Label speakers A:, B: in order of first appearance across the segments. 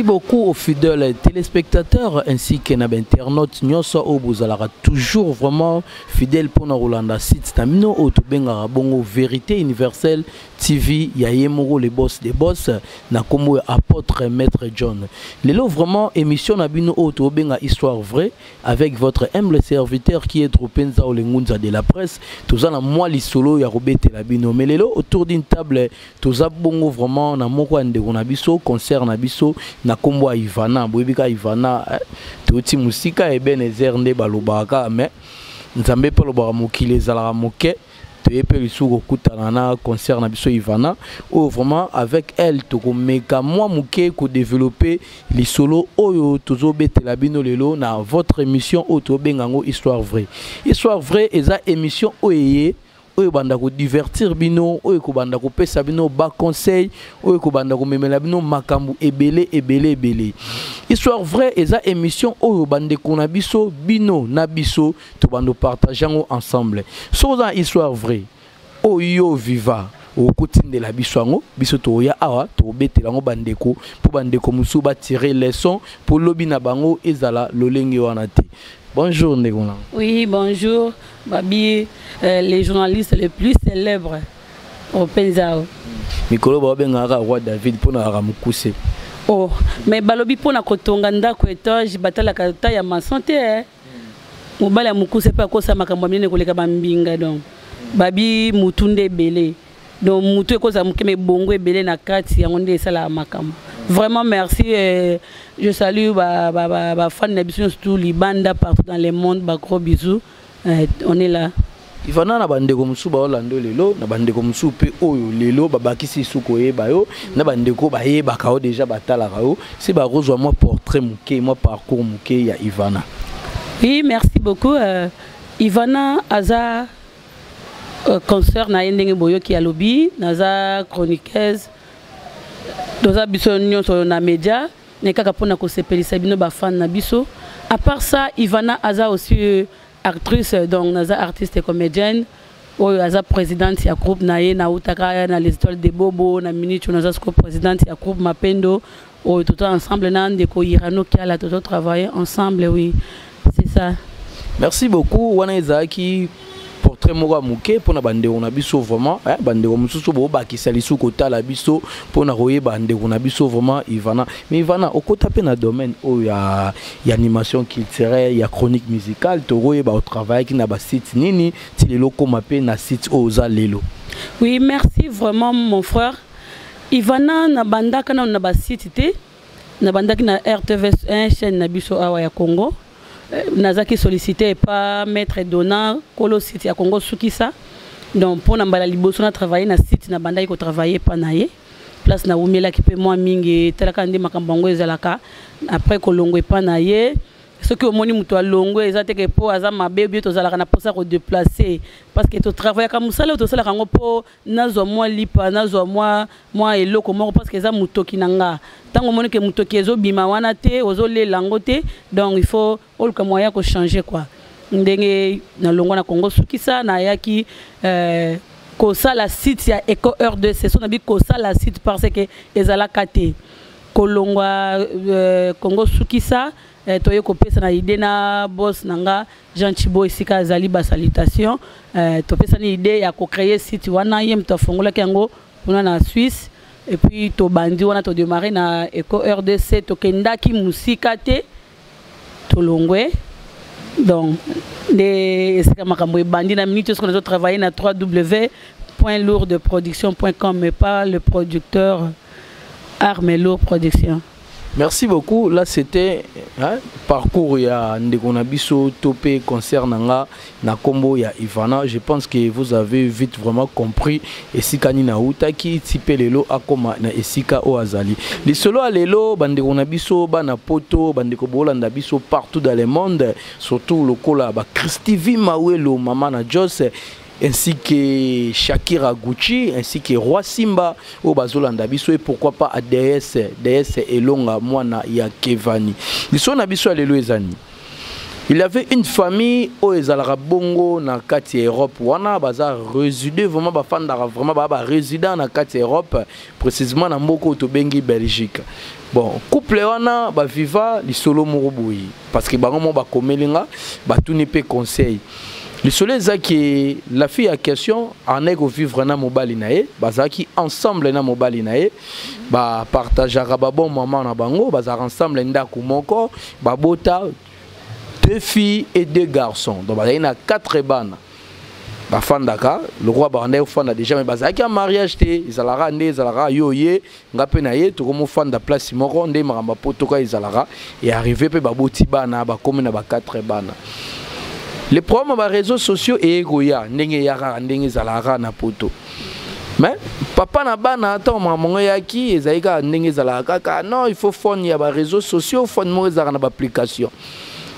A: Beaucoup aux fidèles téléspectateurs ainsi que na internautes nyonso oyo bozalaka toujours vraiment fidèle mpona kolanda site na bino oyo tobengaka bongo Vérité Universelle TV ya ye moko, le boss des boss, na nkombo ya apôtre maître John. Lelo vraiment, émission na bino oyo tobenga Histoire Vraie avec votre humble serviteur qui est Tropenza Olengunza de la presse, toza na mwa lisolo ya kobetela bino. Mais lelo, autour d'une table, toza bongo vraiment na moko ya ndeko na biso, consœur na biso, na nkombo ya Ivana. Boyebi ka Ivana, eh, touti mosika, Ebenezer nde balobaka, mais Nzambe mpe alobaka mokili ezalaka moke. Toye mpe lisusu kokutana na consœur na biso Ivana oyo vraiment, avec elle, tokomeka mwa moke kodévelopper lisolo oyo tozobetela bino lelo na votre émission oyo tobenga yango Histoire Vraie. Histoire Vraie eza émission oyo eye oyo ebanda kodivertir bino, oyo ekobanda kopesa bino baconseil, oyo ekobanda komemela bino makambo ebele ebele ebele. Histoire Vraie eza émission oyo bandeko na biso, bino na biso, tobanda partage yango ensemble. Soki oza na histoire vraie oyo viva, okotindela biso yango, biso toya awa, tobetela yango bandeko, mpo bandeko mosusu batire leçon, mpo lobi na bango ezala lolenge wana te. Bonjour, ndeko na.
B: Oui, bonjour babi, les journalistes les plus célèbres Openzao.
A: Mikolo babengaka roi David mpona kaka mokuse.
B: Oh, mais balobi mpona kotonga ndako étage, batalaka ta ya maçon te, eh. Mobali ya mokuse mpe akosa makambo ya minene koleka bambinga. Donc babi mutu nde ebele, donc mutu ekozala moke, me bongo ebele na kati, yango nde esalaka makambo. Vraiment merci, je salue bafan ba, ba, na biso nyonso, tout libanda, partout dans le monde, bagros bisous, on est là.
A: Ivana, na bandeko mosusu baolanda lelo, na bandeko mosusu mpe oyo lelo babakisi lisusu koyeba yo, na bandeko bayebaka yo déjà, batalaka yo, se bakozwa mwa portrait moke, mwa parcours moke ya Ivana.
B: Oui, merci beaucoup. Ivana aza consœur na ye ndenge boyoki alobi, naza chroniqueuse. Toza biso nyonso na média ne kaka mpona kosepelisa bino bafan na biso. À part ça, Ivana aza aussi actrice, donc naza artiste et comédienne oyo aza présidente ya groupe na ye. Nautaka na Les Étoiles de Bobo. Na minute oyo naza siko présidente ya groupe Mapendo oyo toza ensemble na ndeko Irano Kiala, tozo travailler ensemble. Oui, c'est ça.
A: Merci beaucoup. Wana ezalaki portrait moko ya moke mpona bandeko na biso vraiment, eh, bandeko mosusu bobakisa lisusu kotala biso mpona koyeba ndeko na biso vraiment Ivana. Mais Ivana, okota mpe na domaine oyo ya animation culturelle, ya chronique musicale. Tokoyeba otravaillaki na basite nini ti lelo okóma mpe na site oyo oza lelo?
B: Oui, merci vraiment, mon frère. Ivana nabandaka nano na basite te, nabandaki na RTV 1, chaîne na biso awa ya Congo. Nazalaki sollicité epa maître Dona, kolo site ya Congo Sukisa. Donc mpo na mbala liboso na travaille na site, nabandaki kotravaille epa na ye, place nawumelaki mpe mwa mingi. Etalaka nde makambo yango ezalaka après kolongwa epa na ye. Soki omoni moto alongwe, eza teke mpo aza mabe bien. Tozalaka na mposa kodéplacer parce que totravaillaka mosala oyo tosalaka yango mpo nazwa mwa lipa, nazwa mwa eloko moko, parce que eza motoki na nga. Ntango omoni ke motoki ezobima wana te, ozolela yango te, donc il faut oluka moyen kochanger quoi. Ndenge nalongwa na Congo Sukisa, nayaki kosala site ya Eco R2C. So nabi kosala site parce que ezalaka te. Kolongwa Congo Sukisa, toye kopesa na idée na boss na nga Jean Chibo, esika azali, basalutation. Topesani idée ya kocréer site wana. Ye moto afongolaki yango kuna na Suisse et puis tobandi wana, todémarre na Eco RDC. Tokendaki mosika te, tolongwe. Donc nde esika makambo ebandi. Na minute soki nazotravaille na www.lourdeproduction.com, mais pas le producteur Arme Lourd Production.
A: Merci beaucoup. Là, c'était, hein, parcours ya ndeko na biso to pe consœur na nga na kombo ya Ivana. Je pense que vous avez vite vraiment compris esika nini autaki ti pe lelo akoma na esika oyo azali. Lisolo ya lelo, bandeko na biso bana poto, bandeko bolanda biso partout dans le monde, surtout lokola ba Christivie Mawelo, mama na Jos, ainsi que Shakira Gucci, ainsi que Roi Simba, oyo bazolanda biso, et pourquoi pas ADS, DS Elonga, mwana ya Kevani. Liso na biso ya lelo ezani. Il y avait une famille oyo ezalaka bongo na kati ya Europe wana, baza résident vraiment, bafandaka vraiment, baa barésident na kati ya Europe, précisément na mboka oyo tobengi Belgique. Bon, couple wana baviva lisolo moko boye, parce que bango mo bakomeli nga, batuni mpe conseil. Lisolo ezaki, la fille ya question anaki kovivre na mobali na ye, bazalaki ensemble na mobali na ye, bapartageaka babon mama na bango, bazalaka ensemble ndako moko, babota deux filles et deux garçons, donc bazalaki na quatre bana. Bafandaka lokwa babandaki kofanda déjà, mais bazalaki ya mariage te. Ezalaka nde ezalaka yo ye, nga mpe na ye, tokomofanda place moko, nde makambo ya potoka ezalaka. E arrivé mpe baboti bana, bakomi na ba quatre bana. Le problème ya baréseaux sociaux eye koya ndenge eyakaka, ndenge ezalaka na poto. Mais papa na bana, ntango makambo yango eyaki, ezali kaka ndenge ezalaka kaka, non, il faut phone ya baréseaux sociaux, phone moko ezalaka na baapplication.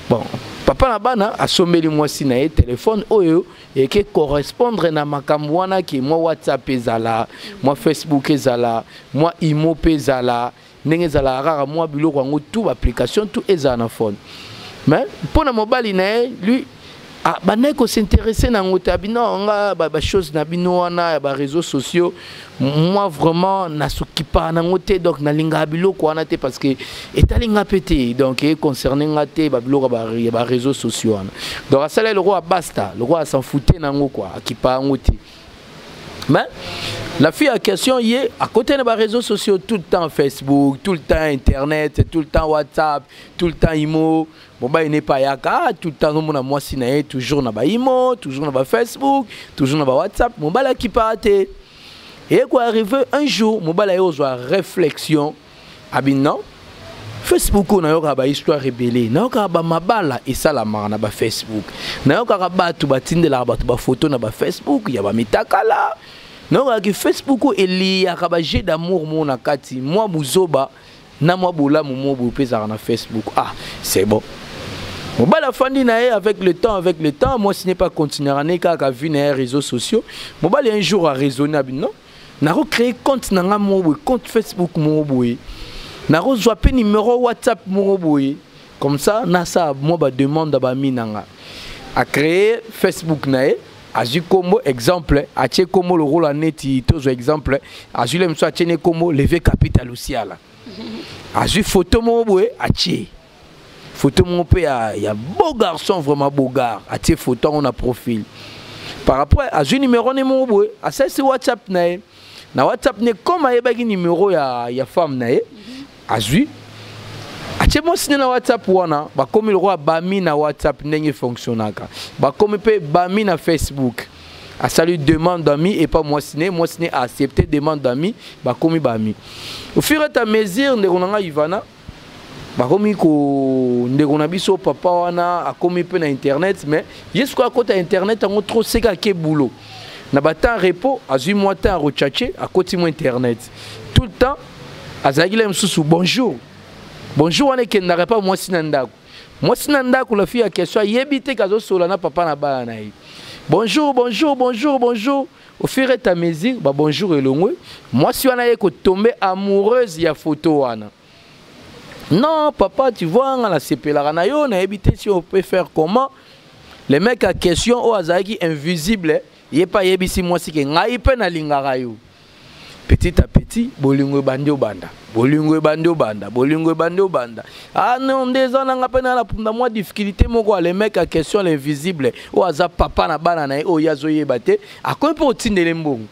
A: Bon, papa na bana asombeli mwasi na ye telefone oyo eke correspondre na makambo wana, ke mwa WhatsApp ezala, mwa Facebook ezala, mwa Imo mpe ezala, ndenge ezalaka kaka, mwa biloko yango tout, baapplication tout ezala na phone. Mais mpo na mobali na ye, lui bandaki kos'intéresser na yango te. Abino nga bachose na bino wana ya baréseaux sociaux, moi vraiment nasokipaka nango te, donc nalingaka biloko wana te, parce que etali nga mpe te, donc econcerne nga te, babiloko ya baréseaux sociaux wana. Donc asala eloko ya basta, lokola s'en foutait nango quoi, akipa yango te. Mais la fille en question ye à côté des réseaux sociaux tout le temps, Facebook tout le temps, internet tout le temps, WhatsApp tout le temps, Imo. Mobali ne pa yaka tout le temps, nomona mwasi na ye toujours na baImo, toujours na baFacebook, toujours na baWhatsApp. Mobali akipaka te. Eye koarrive un jour, mobali aye kozwa réflexion, abi non, Facebook oyo nayokaka bahistoire ebele, nayokaka bamabala esalamaka na baFacebook, nayokaka bato batindelaka bato bafoto na baFacebook ya bamitakala, nayokaka Facebook oyo eliyaka bajeu d'amour mo na kati, mwa buzoba na mwa bolamu mo boye mpe ezalaka na Facebook. Ah, c'est bon, mobali afandi na ye. Avec le temps, avec le temps, mwasi ne pas continuera ne kaka vie na ye réseaux sociaux. Mobali un jour araisonné, abi non, nakocréer compte na nga moko boye, compte Facebook moko boye, nakozwa mpe numéro WhatsApp moko boye, comme ça nasala mwa bademande ya bami na nga. Acréer Facebook na ye, azwi kombo, exemple, atie kombo lokola neti tozwa exemple, azwi le mosusu, atie ne kombo Leve Capital Osiala, azwi photo moko boye, atie photo moko mpe ya beau garçon, vraiment beau gars, atie photo yango na profil. Par rapport azwi numéro ne moko boye, asalisi WhatsApp na ye. Na WhatsApp ne, comme ayebaki numéro ya femme na ye, azwi, atie mwasi ne na WhatsApp wana. Bakomi lokola bami na WhatsApp, ndenge fonctionnaka, bakomi mpe bami na Facebook. Asali demande d'ami epa mwasi ne, mwasi ne aaccepté demande d'ami, bakomi bami. Au fur et à mesure, ndeko na ngai Ivana, bakomi ko ndeko na biso papa wana akomi mpe na internet. Mais ye sikoyo akota internet yango trop seka, ake boulot na batemps repos, azwi mwa temps arochache, akoti mwa internet tout le temps. Azalaki la mosusu bonjour bonjour wana ekendaka epa mwasi na ndako. Mwasi na ndako, la fille ya question, ayebi te kazosola na papa na bana na ye. Bonjour, bonjour, bonjour, bonjour. Au fur et à mesure babonjour elongwe, mwasi wana ye kotombe amoureuse ya photo wana. Non, papa, tu vois, nga nasepelaka na yo, nayebi te si on peut faire comment. Le mec a question oyo azalaki invisible, ye mpe ayebisi mwasi ke ngai mpe nalingaka yo. Petit à petit, bolingo ebandi obanda, bolingo ebandi obanda, bolingo ebandi obanda. Ah non, nde eza nanga mpe na na mwa difficulté moko. Le mec a question, l'invisible oyo aza papa na bana na ye, oyo ye azoyeba te, akomi mpe otindele mbongo.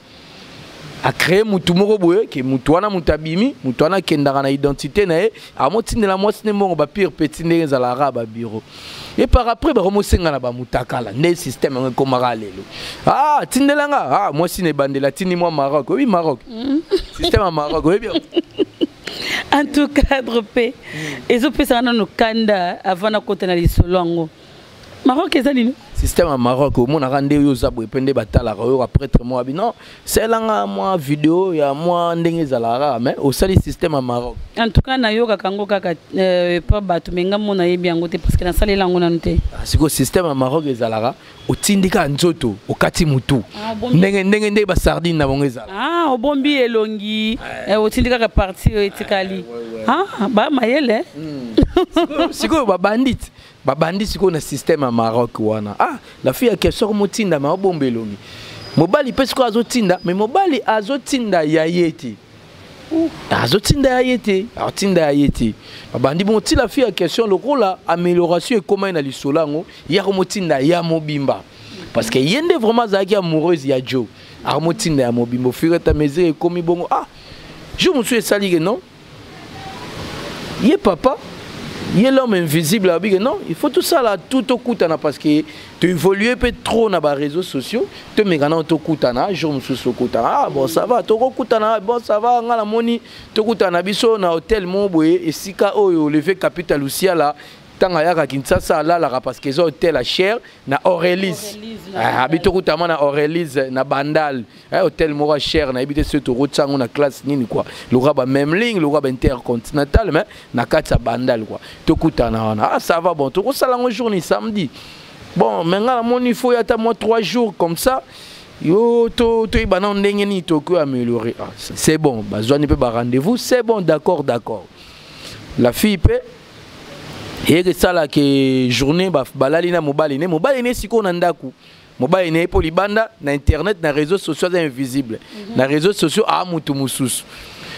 A: Acréé mutu moko boye ke mutu wana, mutu abimi, mutu wana akendaka na identité na ye, amotindela mwasi nde mbongo, bapire petit, ndenge ezalaka babiro. Et par après bakomosenga na bamutakala, nde système yango ekomaka lelo. Ah, tindelanga, ah, mwasi na ebandela atindi mwa Maroc. Oyebi Maroc, système ya Maroc, oyebi?
B: En tout cas, drope ezopesaka nano kanda avant nakota na lisolo yango. Maroc eza nini?
A: Système ya Maroc, omonaka nde oyo oza boye mpe nde batalaka oyo prêtre moko abi non, salanga mwa video ya mwa ndenge ezalaka kaka, mais osali système ya Maroc.
B: En tout cas, nayokaka yango kaka pa bato, me nga mo nayebi yango te, parce que nasalela yango nanu te.
A: Sikoyo système ya Maroc ezalaka otindi kaka nzoto, okati mutu, ndenge ndenge nde basardine na bango ezala.
B: Ah, obombi elongi, otindi kaka partie oyo etikali. Ah, ba mayele.
A: Sikoyo babandite. Babandi sikoyo na système ya Maroc wana. Ah, la fille ya question akomotinda, ma obomba elongi. Mobali mpe sikoyo azotinda, mais mobali azotinda ya ye te, azotinda ya ye te, azotinda ya ye te. Babandi bongo ti la fille ya question, lokola amélioration ekomai na lisolo yango, ye akomotinda ya mobimba, parce que ye nde vraiment azalaki amoureuse ya Joe. Akomotinda ya mobimba au fur et à mesure. Ekomi bongo, ah, jour mosusu esali ke non, ye papa, ye l'homme invisible alobi ke non, il faut tosala tout, tokutana, parce que toévolue mpe trop na baréseaux sociaux. Tomeka nano tokutana jour mosusu, tokutana. Ah bon, ça va, tokokutana. Bon, ça va, nga namoni tokutana na biso na hotel moko boye, esika oyo Levé Capital Lusiala, ntango ayaka Kinshasa, alalaka, parce que eza hotel ya cher na Aurélis. Abi tokutama na Aurélis na Bandal, hotel moko ya cher. Nayebi te soki tokotia yango na classe nini quoi, lokola bamemling, lokola baintercontinental, mais na kati ya Bandal quoi. Tokutana wana. Ah, ça va, bon, tokosala yango jour ni samedi. Bon, mais nga namoni faut ata mwa 3 jours comme ça, yo toyeba nano ndenge nini tokoki améliorer. Ah, c'est bon, bazwani mpe barendez-vous. C'est bon, d'accord, d'accord. La fille mpe eyeki esalaka journée, balali na mobali ne, mobali ne sikoyo na ndako. Mobali na ye mpo libanda na internet, na réseaux sociaux, aza invisible. Na réseaux sociaux aa mutu mosusu.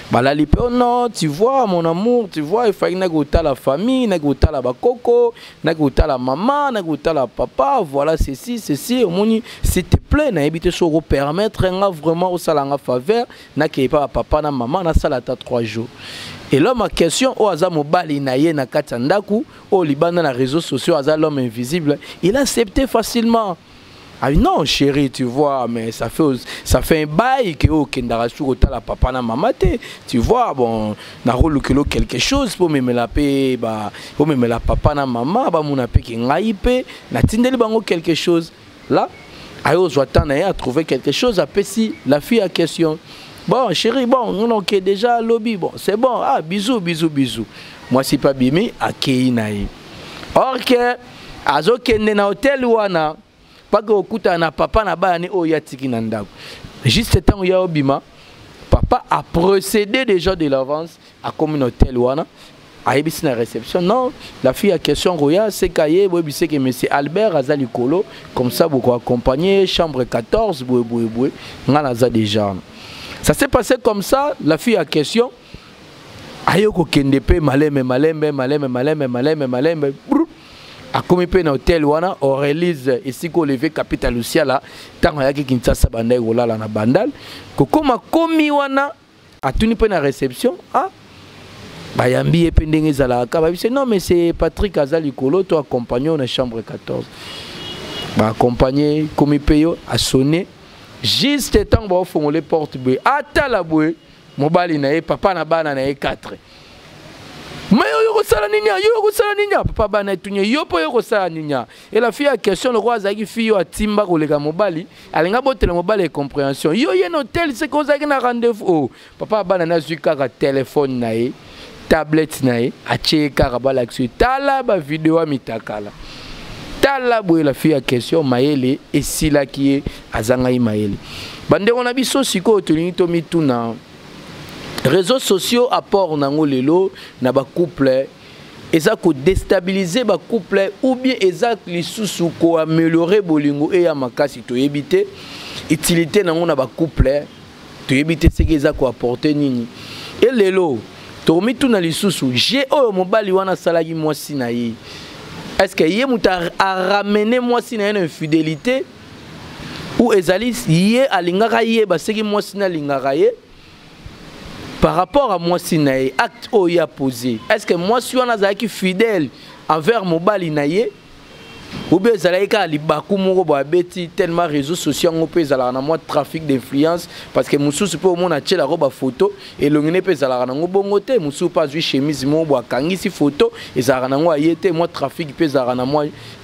A: Balali mpe. Oh non, tu vois, mon amour, tu vois, efaki naki kotala famille, naki kotala bakoko, naki kotala mama, naki kotala papa, voilà, ceci, ceci. Omoni, s'il te plaît, nayebi te soki okopermettre nga vraiment osala nga faveur, nakei pa bapapa na mama, nasala ata 3 jours. Et l'homme en question, oyo aza mobali na ye na kati ya ndako, oyo libanda na réseaux sociaux aza l'homme invisible, il a accepté facilement. Ah non, chérie, tu vois, mais ça fait un bail que okendaka soki otala papa na mama te. Tu vois, bon, nakolukela quelque chose mpo memela mpe ba omemela papa na mama, bamona mpe ke ngai mpe natindeli bango quelque chose. Là aye ozwa temps na ye, a trouvé quelque chose, apesi la fille ya question. Bon chérie, bon, ok, déjà lobi, bon, c'est bon. Ah, bisous, bisous, bisous. Mwasi mpe abimi, akei na ye. Or ke azokende na hotel wana mpaka okutana na papa na bana ne oyo atiki na ndako. Juste ntango ya obima, papa a procédé déjà de l'avance, akomi na hotel wana, ayebisi na réception: non, la fille ya question roya seka ye, boyebisi ke monsieur Albert aza likolo, comme ça bokoaccompagner chambre 14, boye boye boye, nga naza déjà. Ça s'est passé comme ça. La fille ya question aye kokende mpe malembe, malembe, malembe, malembe, malembe, malembe, akomi mpe na hotel wana Aurélise, esika Olivier Capital Lusiala, ntango ayaki Kinshasa, bandaki kolala na Bandal. Kokóma komi wana, atuni mpe na réception. Ah, bayambi ye mpe ndenge ezalaka, babisi: non, mais c'est Patrick aza likolo, to accompagne na chambre 14. Baaccompagne, komi mpe yo asonne. Juste ntango baofongole porte boye, atala boye, mobali na ye, papa na bana na ye 4. Me oyo kosala nini? Yo kosala nini? Papa bana etunie yo mpo yo kosala nini? E la fille ya question, lokola azalaki fille oyo atimba koleka mobali, alinga botela mobali incompréhension. Yo ye na hotel, seke ozalaki na rendez-vous. Oh, papa bana nazwi kaka telefone na ye, tablette na ye, atie ye kaka, balakisi ye: tala bavideo ya mitakala, tala boye. La fille ya question, mayele esilaki ye, azangai mayele. Bandeko na biso, sikoyo tolingi tomituna: réseaux sociaux, apport nango lelo na bacouple, eza kodéstabiliser bacouple ou bien eza lisusu koaméliorer bolingo eya makasi? Toyebi te utilité nango na bacouple, toyebi te soki eza koapporter nini. E lelo tokomituna lisusu: je oyo mobali wana asalaki mwasi na ye, est ce que ye moto aramener mwasi na ye na infidélité, ou ezali ye alingaka yeba soki mwasi na alingaka ye? Par rapport à mwasi na ye, acte oyo ye aposé, est ce que mwasi wana azalaki fidèle envers mobali na ye, ou bien ezalaki kaka libaku moko boye abeti? Tellement réseaux sociaux yango mpe ezalaka na mwa trafic d'influence, parce que mosusu mpe omona atielako bafoto, elongi ne mpe ezalaka nango bongo te. Mosusu mpe azwi chemise moko boye, akangisi foto, ezalaka nango aye te. Mwa trafic mpe ezalaka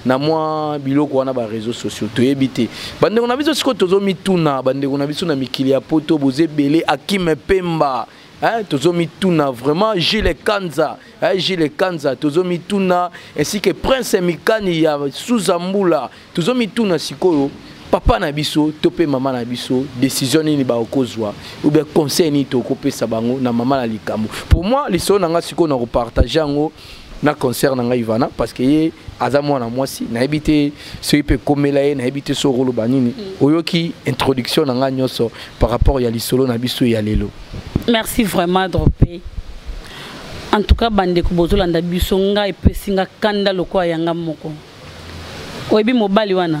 A: na mwa biloko wana, baréseaux sociaux, toyebi te. Bandeko na biso, sikoyo tozomituna, bandeko na biso na mikili ya Poto, boza ebele, Akime Pemba, hein, tozomituna vraiment, Gilles Kanza, hein, Gilles Kanza, tozomituna, ainsi que Prince Mikani ya Suzambula. Tozomituna sikoyo: papa na biso to mpe mama na biso, décision nini bakokozwa, ou bien conseil nini tokopesa bango na mama na likambo? Pour moi, lisolo na nga sikoyo na kopartage yango. Na concert na ngai Ivana, parce que ye aza mwana mwasi, nayebi te soki mpe ekomela ye, nayebi te soki okoloba nini. Oyoki introduction na ngai nyonso par rapport ya lisolo na biso ya lelo.
B: Merci vraiment, Dropé. En tout cas, bandeko bozolanda biso, ngai epesi nga kanda lokola yanga moko. Oyebi mobali wana,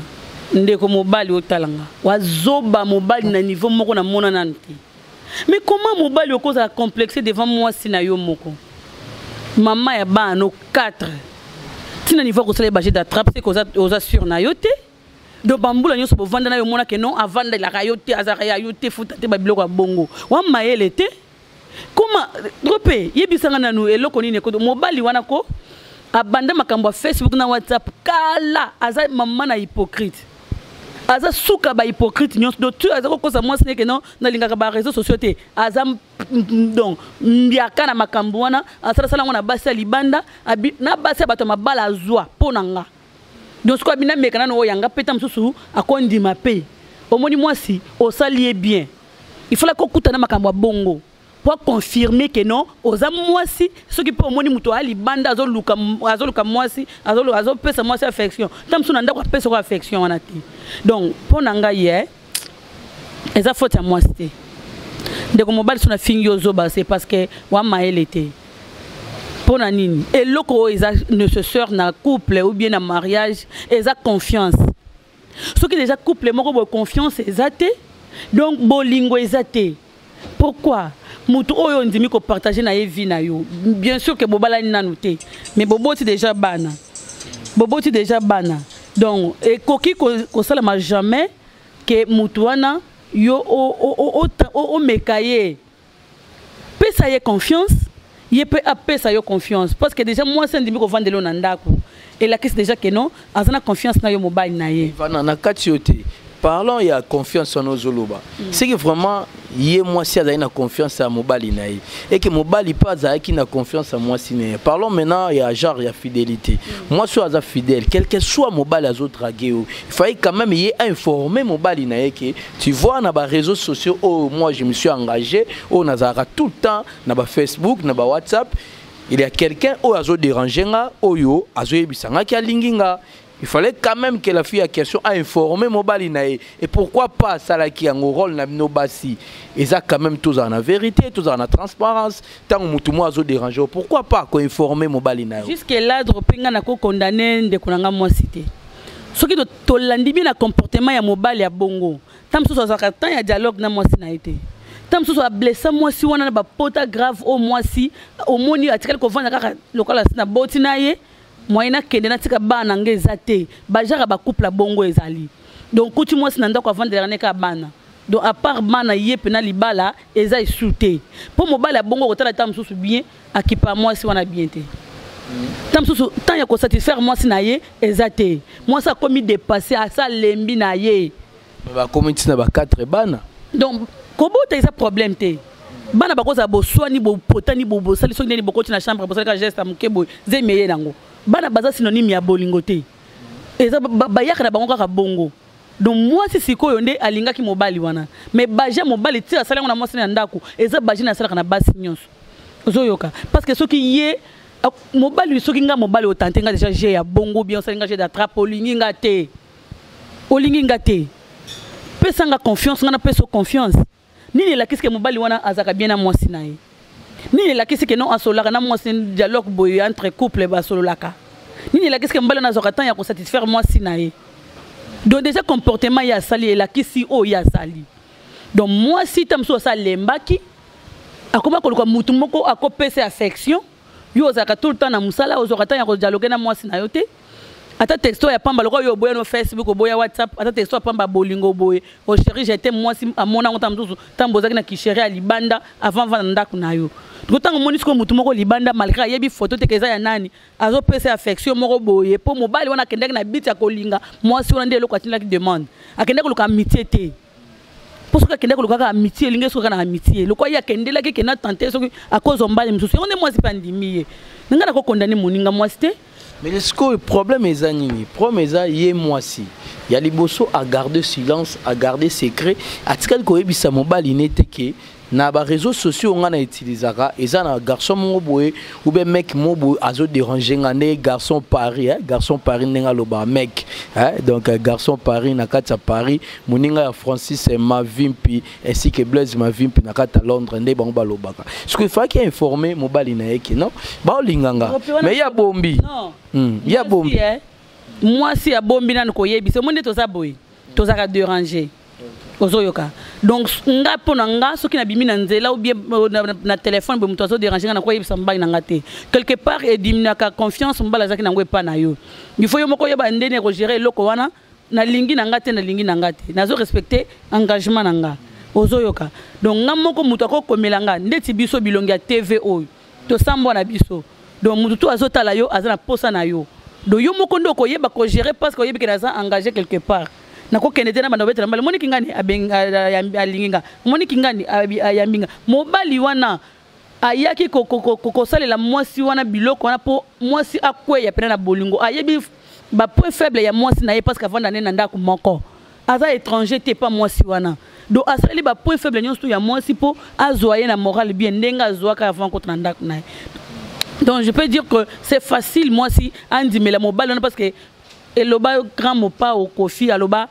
B: ndeko mobali, otala nga, wazoba mobali na niveau moko namona nanu te. Mais comment mobali okozala complexe devant mwasi na yo moko, mama ya bana no 4, ntina niveau akosala ye ba jeu d'attrape? C'est oza, oza sûr na yo te. Donc bambula nyonso bovanda na yo, omona ke non, avandelaka yo te, azalaka ya yo te, futa te, babiloko ya bongo, wa mayele te. Koma Drope, yebisanga nanu eloko nini ekoto mobali wana ko abanda makambo ya Facebook na WhatsApp kala. Aza mama na hypocrite, aza suka bahypocrite nyonso. Donc tu aza kokosa mwasi neke non, nalingaka baréseaux sociaux te. Aza donc mbiaka na makambo wana, asalasala yango na basi ya libanda, na basi ya bato ya mabala azwa mpo na nga. Donc sikoyo abina meka nano oyo yanga mpe ta mosusu akondima mpe. Omoni mwasi osali ye bien, il fallait kokutana makambo ya bongo po aconfirme ke non, oza mwasi. Soki mpe omoni moto aya libanda azoluka, azoluka mwasi, azopesa mwasi affection, ta mosusu na ndako apesako affection wana te. Donc mpo na ngai ye, eza faute ya mwasi te. Ndeko mobali, so nafingi yo ozoba, c'est parce que wa mayele te. Mpo na nini? Eloko oyo eza nécessaire na couple ou bien na mariage eza confiance. Soki déjà couple moko boye confiance eza te, donc bolingo eza te. Pourquoi moto oyo ondimi kopartage na ye vie na yo? Bien sûr ke bobalani nanu te, mais boboti déjà bana, boboti déjà bana. Donc ekoki kosalama jamais ke motu wana yo omeka ye. Pesa ye confiance, ye mpe apesa yo confiance, parce que déjà mwasi andimi kovandela yo na ndako, elakisi déjà ke non, aza na confiance na yo mobali na ye.
A: Ivana, na kati yo te, parlons ya confiance wana ozoloba. C'est que vraiment ye mwasi azali na confiance ya mobali na ye et que mobali mpe azalaki na confiance ya mwasi na ye. Parlons maintenant ya genre ya fidélité. Mwasi oyo aza fidèle, quel que soit mobali azodrague yo, il fallait quand même ye informer mobali na ye ke tu vois, na baréseaux sociaux oyo moi je me suis engagé, oyo nazalaka tout le temps na bafacebook, na bawhatsapp, il y a quelqu'un oyo azodérange nga, oyo azoyebisa ngaki alingi nga. Il fallait quand même que la fille à question a informé mobali na ye. Et pourquoi pas asalaki yango? Rôle na bino basi eza quand même tozala na vérité, tozala na transparence. Ntango motu mo azodérange, pourquoi pas koinforme mobali na yo?
B: Jusque là, Drope, nga nakokondane ndeko na nga mwasi te. Soki tolandi bien na comportement ya mobali ya bongo, ta mosusu azalaka temps ya dialogue na mwasi na ye te. Ta mosusu ablessa mwasi wana na bapota grave oyo mwasi omoni atikali kovanda kaka lokola na boti na ye, moyen nakende natika bana nga eza te. Bajaka bacouple ya bongo ezali. Donc kuti mwasi na ndako avandelaka ne kaka bana. Donc à part bana, ye mpe na libala eza esu te. Mpo mobali ya bongo kotala ta mosusu bien, akipa mwasi wana bien te. Ta mosusu temps ya kosatisfaire mwasi na ye eza te. Mwasi akomi dépassé, asa alembi na ye.
A: Bakomi ntina ba 4 bana.
B: Donc kobota eza problème te. Bana bakozala boswani, bopotani, bosali soki ndeni, bokoti na chambre, bosali ka geste ya moke boye, zemi eye nango. Bana baza synonyme ya bolingo te, eza bayaka na bango kaka bongo. Donc mwasi sikoyo nde alingaki mobali wana, mais baje mobali ti asali yango na mwasi na ndako, eza baje na asalaka na basi nyonso, ozoyoka? Parce que soki ye mobali, soki nga mobali otante nga déjà jeu ya bongo bien, osali nga jeu d'attrape, olingi nga te, olingi nga te. Pesa nga confiance, nga napesa yo confiance. Nini elakisi ke mobali wana azalaka bien na mwasi na ye? Nini elakisi ke non, asololaka na mwasi, dialogue boye entre couple basololaka? Nini elakisi ke mobali wana azwaka temps ya kosatisfaire mwasi na ye? Donc déjà comportement ye asali elakisi oyo ye asali. Donc mwasi ta mosusu asa alembaki, akoma koluka mutu moko akopesa affection. Yo ozalaka tout le temps na mosala, ozwaka temps ya kodialogue na mwasi na yo te, ata texto ya pamba. Lokola yo oboya no Facebook, oboya WhatsApp, ata texto ya pamba bolingo boye, o chéri, je t'aime, mwasi amona yango. Ta mosusu ntango bozalaki na kichéri ya libanda avant vanda na ndako na yo, to ntango omoni sikoyo motu moko libanda, malgré ayebi photo te ke eza ya nani, azopesa affection moko boye, mpo mobali wana akendaki na biti ya kolinga mwasi wana nde eloko atindaki demande. Akendaki koluka amitié te, mpo soki akendaki koluka kaka amitié, elingi soki kaka na amitié lokola ye akendelaki kende atante, soki akozwa mobali mosusu, yango nde mwasi mpe andimi ye. Na ngai nakokondane moninga mwasi te.
A: Mais sikoyo problème eza nini? Problème eza ye mwasi ya liboso agarde silence, agarde secret, atikali koyebisa mobali ne te ke Na baréseaux sociaux nga na utilisaka, eza na garçon moko boye ou bien mec moko boye azodéranger nga nde garçon Paris, hein? Garçon Paris ndenge alobaka mec, hein? Donc garçon Paris na kati ya Paris, moninga ya Francis Mavimpi ainsi que Blaise Mavimpi na kati ya Londres, nde bango balobaka. Soki efaki informer mobali na ye ke non, baolinga nga, mais ya bombi.
B: Non.
A: Ya bombi.
B: Mwasi abombi nanu koyebisa. Omoni nde toza boye, tozalaka déranger, ozoyoka? Donc nga, mpo na nga, soki nabimi na nzela ou bien na telefone boye, moto azodéranger nga, nakoyebisa mobali na nga te. Quelque part ediminuaka confiance mobali azalaki nango epa na yo. Il faut yo moko oyeba ndeni ya kogérer eloko wana. Nalingi na nga te, nalingi na nga te, nazo respecter engagement na nga, ozoyoka? Donc nga moko, moto akokomela nga ndeti biso bilongi ya TV oyo tosambwa na biso. Donc motu tu azotala yo, aza na posa na yo. Donc yo moko nde okoyeba kogérer, parce que oyebi ke naza engagé quelque part, nakokende te na banda obetela mobali. Omoniki ngani alingi nga, omoniki ngani ayambi nga. Mobali wana ayaki kosalela mwasi wana biloko wana mpo mwasi akweya pena na bolingo. Ayebi bapoint faible ya mwasi na ye, parce que avanda nde na ndako moko, aza étranger te pa mwasi wana. Donc asaleli bapoint faible nyonso ya mwasi mpo azwa ye na morale bien ndenge azwaka avant kota na ndako na ye. Donc je peux dire que c'est facile mwasi andimela mobali wana, parce que eloba grand mopa okofi, aloba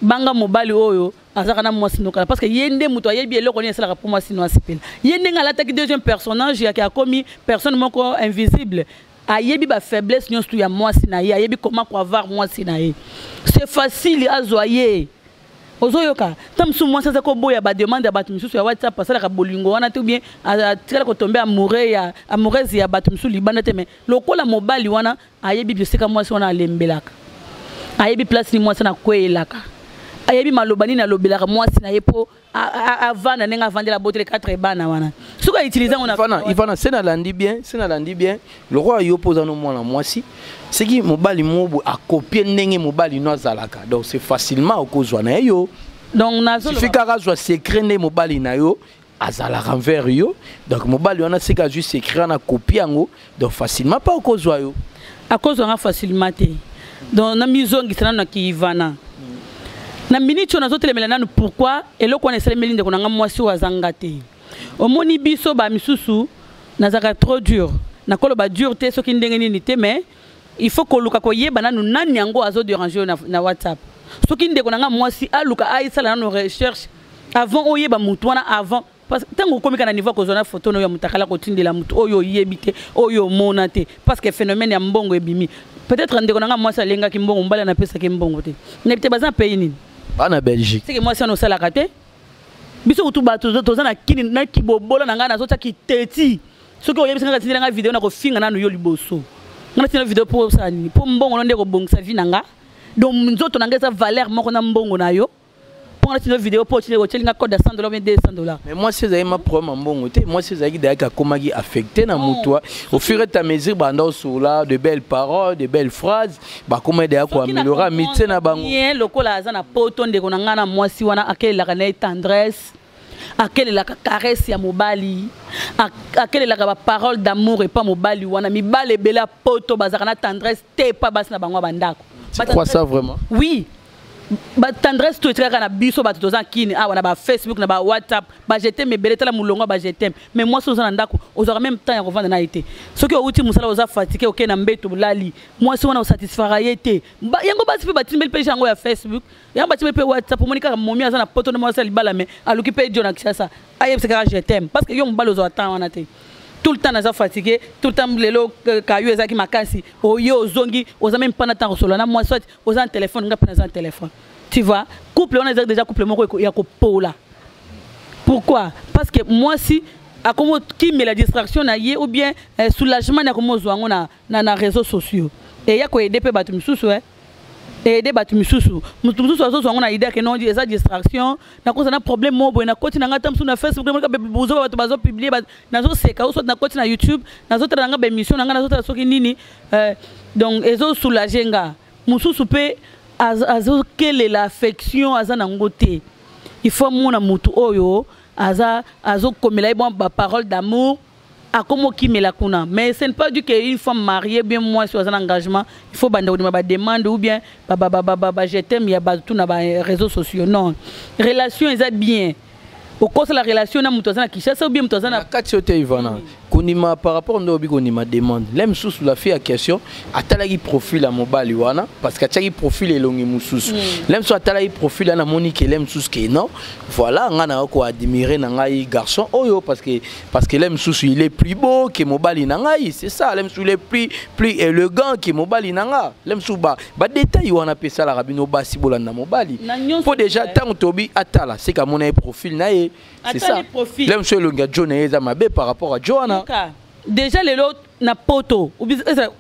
B: banga mobali oyo azalaka na mwasi nokala, parce que ye nde moto ayebi eloko nini esalaka mpo mwasi no asepela. Ye ndenge alataki deuxième personnage yake, akomi personne moko invisible, ayebi bafaiblesse nyonso ya mwasi na ye, ayebi comment koavoir mwasi na ye. C'est facile azwa ye, ozoyoka? Ta mosusu mwasi aza koboya bademande ya bato misusu ya WhatsApp, asalaka bolingo wana te, ou bien atikala kotomber amoureux ya amoureuse ya bato misusu libanda te. Mais lokola mobali wana ayebi bisika mwasi wana alembelaka, ayebi place nini mwasi wana akweyelaka, ayebi maloba nini alobelaka mwasi na ye mpo avanda ndenge avandela, abotele 4 bana wana, soki autiliser yango.
A: Ivana, Ivana, se nalandi bien, se nalandi bien, lokola yo mpo oza no mwana mwasi, soki mobali moko akopie ndenge mobali no azalaka, donc c'est facilement okozwa na ye yo.
B: Donc
A: suffit kaka azwa secret nde mobali na yo azalaka envers yo. Donc mobali wana, seki azwi secret wana, akopie yango, donc facilement mpa okozwa yo.
B: Akozwanga facilement te. Donc namizongisa nano na kiivana na miniti oyo nazotelemela nanu. Pourquoi eloko wana esalemeli ndeko na nga mwasi oyo azanga te? Omoni, biso bamisusu nazalaka trop dur, nakoloba dur te soki ndenge nini te, mais il faut koluka koyeba nanu nani yango azodéranger oyo na WhatsApp. Soki ndeko na nga mwasi aluka aisala nanu recherche avant oyeba motu wana, avant, parce que ntango okomi ka na niveau kozwa na photo na oyo ya moto akala kotindela motu oyo oyebi te, oyo omona te, parce que phénomène ya mbongo ebimi. Peut-être ndeko na nga mwasi alengaki mbongo, mobali anapesaki mbongo te, nayebi te baza pays nini.
A: Bana Belgique.
B: Seke mwasi wana osalaka te. Biso kutu bato toza na kini na kibobola na ngai, nazotia kiteti. Soki oyebisi nga tindela nga video, na kofinga nanu yo liboso. Nga natinda video mpo osala nini? Mpo mbongo no nde kobongisa vie na nga? Donc nzoto na ngai eza valeur moko na mbongo na yo, mpo nga natinda video mpo otieli nga code ya 100 $ bien 200 $?
A: Mais mwasi ezalaki ma problème ya mbongo te. Mwasi ezalaki dayaki akomaki affecté na mutu au fur et à mesure banda osola de belles paroles, de belles phrases, bakomaki daya koaméliorer amitié na bango.
B: Bien, lokola aza na poto, ndeko na ngai na mwasi wana akelelaka na ye tendresse, akelelaka caresse ya mobali, akelelaka baparole d'amour epa mobali wana. Mibali ebele ya poto bazalaka na tendresse te epa basi na bango ya bandako.
A: Tu crois ça vraiment?
B: Oui, batendresse to etikaka na biso bato toza kini awa na bafacebook, na bawhatsapp, baje t'aime ebele. Tala molongo ya baje t'aime. Mais mwasi oza na ndako, ozwaka même temps ya kovanda na ye te. Soki outi mosala, oza fatigué, okei na mbeto, olali, mwasi wana osatisfaka ye te. Yango basi mpe batimbeli mpe yango ya Facebook, yango batimbeli mpe WhatsApp. Omoni kaka momi aza na poto nde mwasi ya libala, mais aluki mpe dio na Kinshasa, ayebisa kaka je t'aime, parce que yo mobali ozwaka temps wana te. Tout le temps naza fatigué, tout le temps. Lelo kayo ezalaki makasi, oye ozongi, oza même pas na temps kosolola na mwasi, soit oza na téléphone, nga mpe naza na téléphone. Tu vois, couple wana ezalaki déjà couple moko ya kopola. Pourquoi? Parce que mwasi akomo kimela distraction na ye ou bien soulagement na akomo ozwa yango na réseaux sociaux. Eya koaider mpe bato misusu, aider bato misusu. Moto mosusu azozwa yango na idée ke non, eza distraction, nakoza na problème moko boye, nakoti na ngai ta mosusu na Facebook, bozoba bato bazopublier, nazoseka, ou soit nakoti na YouTube, nazotala na ngai baémission na ngai, nazotala soki nini, donc ezosoulager nga. Mosusu mpe azokelela affection, aza nango te. Il faut amona motu oyo aza azokomela ye bon baparole d'amour, akomi okimela kuna. Mais ce n'est pas dit que une femme mariée, bien mwasi oyo aza na engagement, il faut banda kondima bademande ou bien baje t'aime ya bato na baréseaux sociaux. Non, relation eza bien. Okosala relation na moto aza na Kinshasa ou bien moto aza na
A: kati yo te. Ivana, kondima par rapport nde obi kondima demande le mosusu, la fille ya question atalaki profil ya mobali wana, parce que atiaki profil elongi mosusu. Le mosusu atalaki profil wana, amoni ke le mosusu ke non, voilà, ngai na koadmire na ngai garçon oyo, parce que le mosusu il est plus beau ke mobali na ngai, c'est ça. Le mosusu il est plus élégant ke mobali na nga. Le mosusu badétail wana mpe esalaka bino basi bolanda mobali. Mpo déjà ntango tobi atala, seka amona ye profil na ye, c'est ça. Le mosusu elongi ya jo na ye eza mabe par rapport à jo wana.
B: Déjà lelo na poto,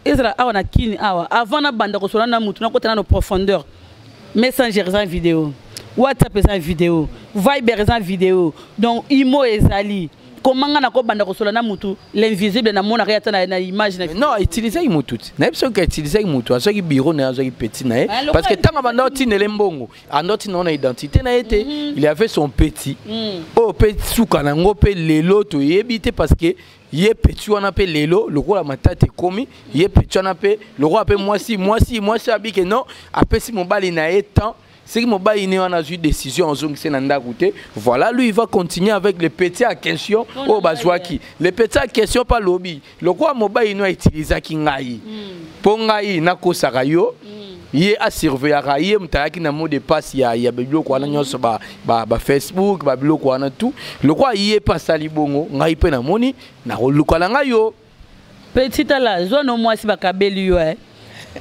B: ezala awa na Kini awa, avant nabanda kosola na mutu, nakota nano profondeur. Messenger eza vidéo, WhatsApp eza vidéo, Viber eza vidéo, donc Imo ezali. Koma nga nakobanda kosola na mutu l'invisible, namonaka ye ata na image na
A: Non, autilisaki mutu te. Nayebi soki autilisaki mutu, azwaki bureau na ye, azwaki petit na ye, parce que ntango abanda otindele mbongo, anda otinda na identité na ye te. Il avait son petit oyo mpe suka nango mpe lelo toyebi te, parce que ye petit wana mpe lelo lokola matata ekomi, ye petit wana mpe lokola mpe mwasi abike non, apesi mobali na ye temps. Soki mobali ne wana azwi décision azongisi na ndako te, voilà, lui il va continuer avec le petit à question oyo bazwaki. Le petit à question mpa lobi lokola mobali no autilisaki ngai mpo ngai nakosaka yo, ye asurveillaka ye, moto ayaki na mot de passe ya biloko wana nyonso, ba Facebook, babiloko wana tout. Lokola ye mpe asali bongo, ngai mpe namoni nakoluka na ngai yo.
B: Petit, tala, zwa no mwasi bakabeli yo, eh.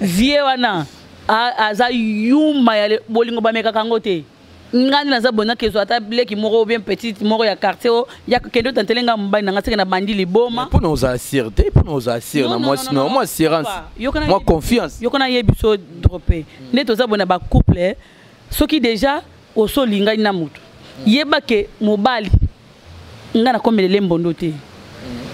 B: Vie wana aza yuma ya bolingo, bamekaka yango te. Ngai nde naza bona kezwa ata leki moko bien, petite moko ya quartier o ya kende otantele nga mobali na nga, seke na bandi liboma.
A: Mpona ozala sûr te, mpona ozala sûr na mwasi no, mwa assurance, mwa confiance.
B: Yoko nayebi so drope nde toza boye na bacouple. Soki déjà oso olingani na motu, yeba ke mobali ngai nakomelele mbondo te.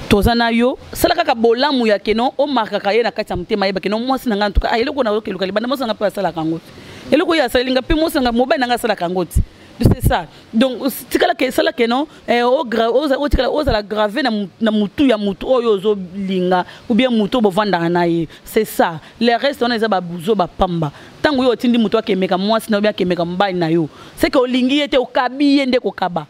B: Toza na yo, sala kaka bolamu ya keno omarkaka ye na kati ya motema, yeba keno mwasi na ngai ntuka eloko nazokeluka libanda, mwasi na ngai mpe asalaka yango te. Eloko oyo asaleli ngai mpe mwasi na ngai, mobali na ngai asalaka yango te, c'est ça. Donc tikala ke sala keno otikala ozala grave na mutu ya mutu oyo ozolinga ou bien mutu oyo bovandaka na ye, c'est ça. Le reste wana eza babuzo bapamba. Ntango oyo otindi mutu akemeka mwasi na yo, bien akemeka mobali na yo, c'est que olingi ye te, okabi ye nde kokaba.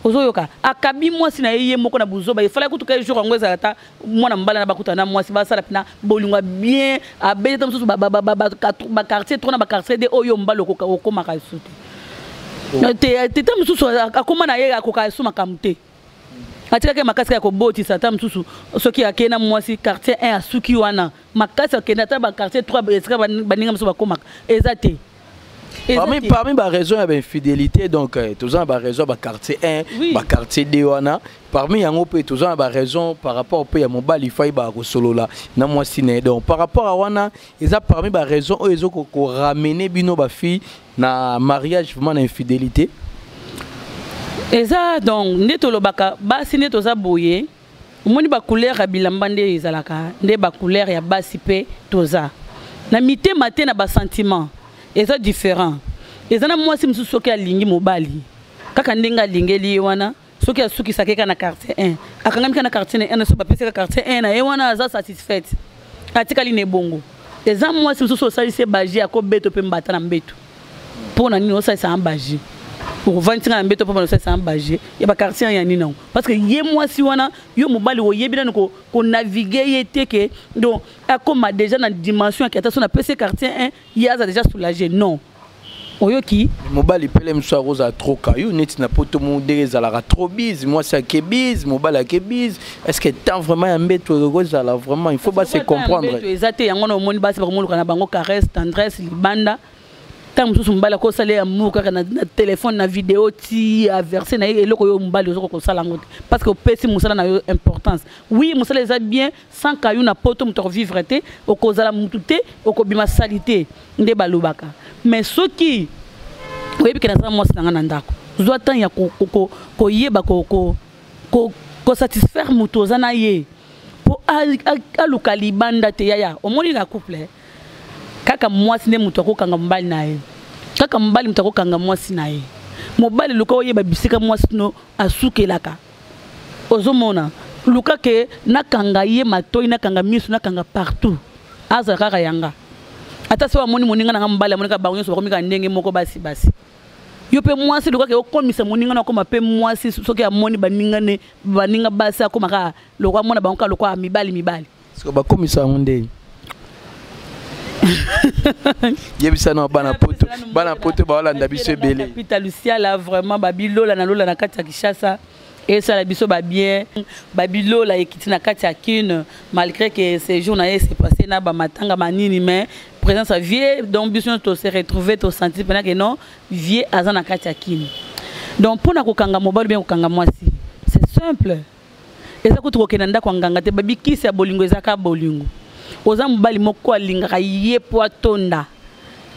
B: Ozoyoka, akabi mwasi na ye ye moko na buzoba. Efalaki kutuka ye jour yango ezala ta mwana mobali na bakutana na mwasi, basala mpena bolingo ya bien, abeti ta mosusu baquartier 3 na baquartier 2 oyo mobali okomaka esu te te. Ta mosusu akóma na ye, akoka esu makambo te, atikaki makasi ya kobotisa. Ta mosusu soki akei na mwasi quartier 1, asuki wana makasi, akende ata baquartier 3 esika baninga mosusu bakomaka eza te.
A: Parmi baraison ya bainfidélité, donc toza na baraison ya baquartier 1, oui, baquartier 2 wana. Parmi yango mpe toza na baraison par rapport mpe ya mobali fai bakosolola na mwasi na ye. Donc par rapport a wana, eza parmi baraison oyo ezo koramener bino bafille na mariage vraiment na infidélité.
B: Eza donc nde tolobaka basi nde toza boye. Omoni bacouleur ya bilamba nde ezalaka, nde bacouleur ya basi mpe toza na mitema te, na basentiment eza différent. Eza na mwasi mosusu soki alingi mobali kaka ndenge alingeli ye wana, soki asukisaki kaka na quartier 1, akangami kaka na quartier 1, so bapesi kaka quartier 1 na ye wana, aza satisfaite, atikali na ebongo. Eza mwasi mosusu osalisi ye baje, akobeto mpe mbata na mbeto. Mpo na nini osalisa baje? Okovandi nga na mbeto mpo bana osalisa baje ya baquartier ya nini nango? Parce que ye mwasi wana, yo mobali oyebi nani konavigue ye te, ke donc akóma déjà na dimension yaki ata so napesi ye quartier 1, ye aza déjà soulagé. Non, oyoki?
A: Mobali pele mosusu akozala trop kayu neti na poto mo ndenge ezalaka trop bise, mwasi ake bise, mobali ake bise. Est ce que temps vraiment ya mbeto ekozala vraiment? Il faut base comprendre.
B: Eza te yango na omoni basi bakomoluka na bango caresse, tendresse libanda. Ntango mosusu mobali akosala ye amour kaka na telefone, na video, ti averse na ye eloko oyo mobali ozoka kosala yango te, parce que opesi mosala na yo importance. Oui, mosala eza bien, sans kayu na poto moto akovivre te, okozala motu te, okobima sali te nde balobaka. Mais soki oyebi ke nazala mwasi na ngai na ndako, zwa temps ya koyeba kosatisfaire moto oza na ye mpo aluka libanda te. Yaya, omoni na couple, kaka mwasi nde moto akokanga mobali na ye, kaka mobali moto akokanga mwasi na ye. Mobali, luka oyeba bisika mwasi no asukelaka. Ozomona, luka ke nakanga ye matoi, nakanga miso, nakanga partout, azala kaka yanga. Ata so amoni moninga nanga mobali, amonika bango nyonso bakomi kaka ndenge moko, basi basi. Yo mpe mwasi lokaka okomisa moninga na okoma mpe mwasi, soki amoni baninga ne baninga basi, akoma kaka lokwa amona bango kaka lokwa mibali mibali.
A: Siko bakomisa yango ndeni? Yebisa na bana poto, bana poto baolanda biso ebele.
B: Peter Luciala, vraiment babilola na lola na kati ya Kinshasa esala biso babien. Babilola ekiti na kati ya Kine, malgré que séjour na ye s'est passé na bamatanga manini, mais présence ya vie. Donc biso nyonso tose retrouver, tosentir mpena ke non, vie aza na kati ya Kine. Donc mpona kokanga mobali bien kokanga mwasi, c'est simple, eza kutu kokende ndako ya nganga te. Babikisi ya bolingo eza kaka bolingo. Oza mobali moko alingaka ye po atonda,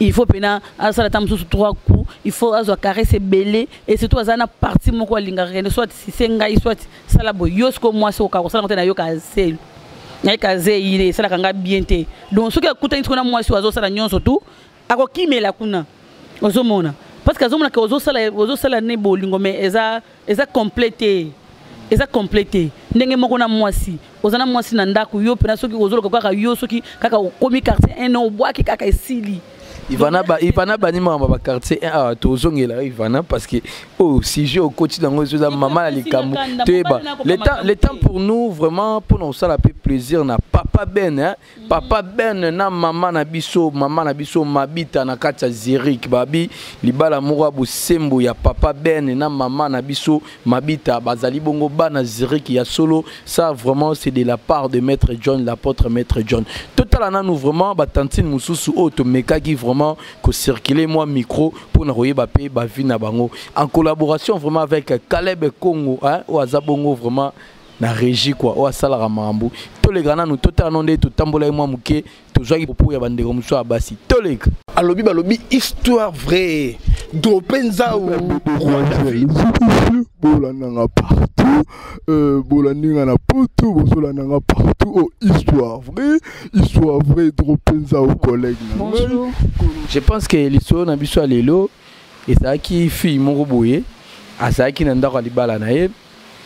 B: il faut mpena asala ata mosusu trois coups, il faut azwa caresse ebele, et surtout aza na partie moko alingaka kende, soit sise ngai, soit sala boye. Yo sikoyo mwasi okoka kosala ngo te, nayoka zelo, nayeka zei, esalaka nga bien te. Donc soki akutani sikoyo na mwasi oyo azosala nyonso tu, akokimela kuna. Ozomona, parce que azomona ke ozosala, ozosala ne bolingo, mais eza complet te, eza complet te. Ndenge moko na mwasi, oza na mwasi na ndako, yo mpena soki ozoloka kaka yo, soki kaka okomi quartier 1, obwaki kaka, esili.
A: Ivana ba Ivana bani makambo ba quartier 1 awa, tozongela Ivana, parce que oh, sujet okoti nango ezoza mama na likambo. Toyeba le temps pour nous, vraiment mpona kosala mpe plaisir na papa Ben, hein? Papa Ben na mama na biso, mama na biso Mabita na kati ya Zurich, babi libala moko ya bosembo ya papa Ben na mama na biso Mabita, bazali bongo bana Zurich ya solo. Ça vraiment, c'est de la part de maître John, l'apôtre maître John. Totala nanu vraiment batantine mosusu oyo tomekaki vraiment kocirculer mwa micro mpona koyeba mpe bavi na bango, en collaboration vraiment avec Caleb Congo, hein, oyo aza bongo vraiment na régie quoi, oyo asalaka makambo. Toleka nanu, totala no nde totambola ye mwa moke, tozwaki popo ya bandeko mosusu ya basi. Toleka.
C: Alobi, balobi histoire vraie, drope nzau, roi David.
D: Bolandanga partout, bolandinga na poto, bozolandanga partout. Oh, histoire vraie, histoire vraie, drope nzau, collègue na ngai.
E: Bonjour.
A: Je pense que lisolo na biso ya lelo ezalaki fille moko boye azalaki na ndako ya libala na ye,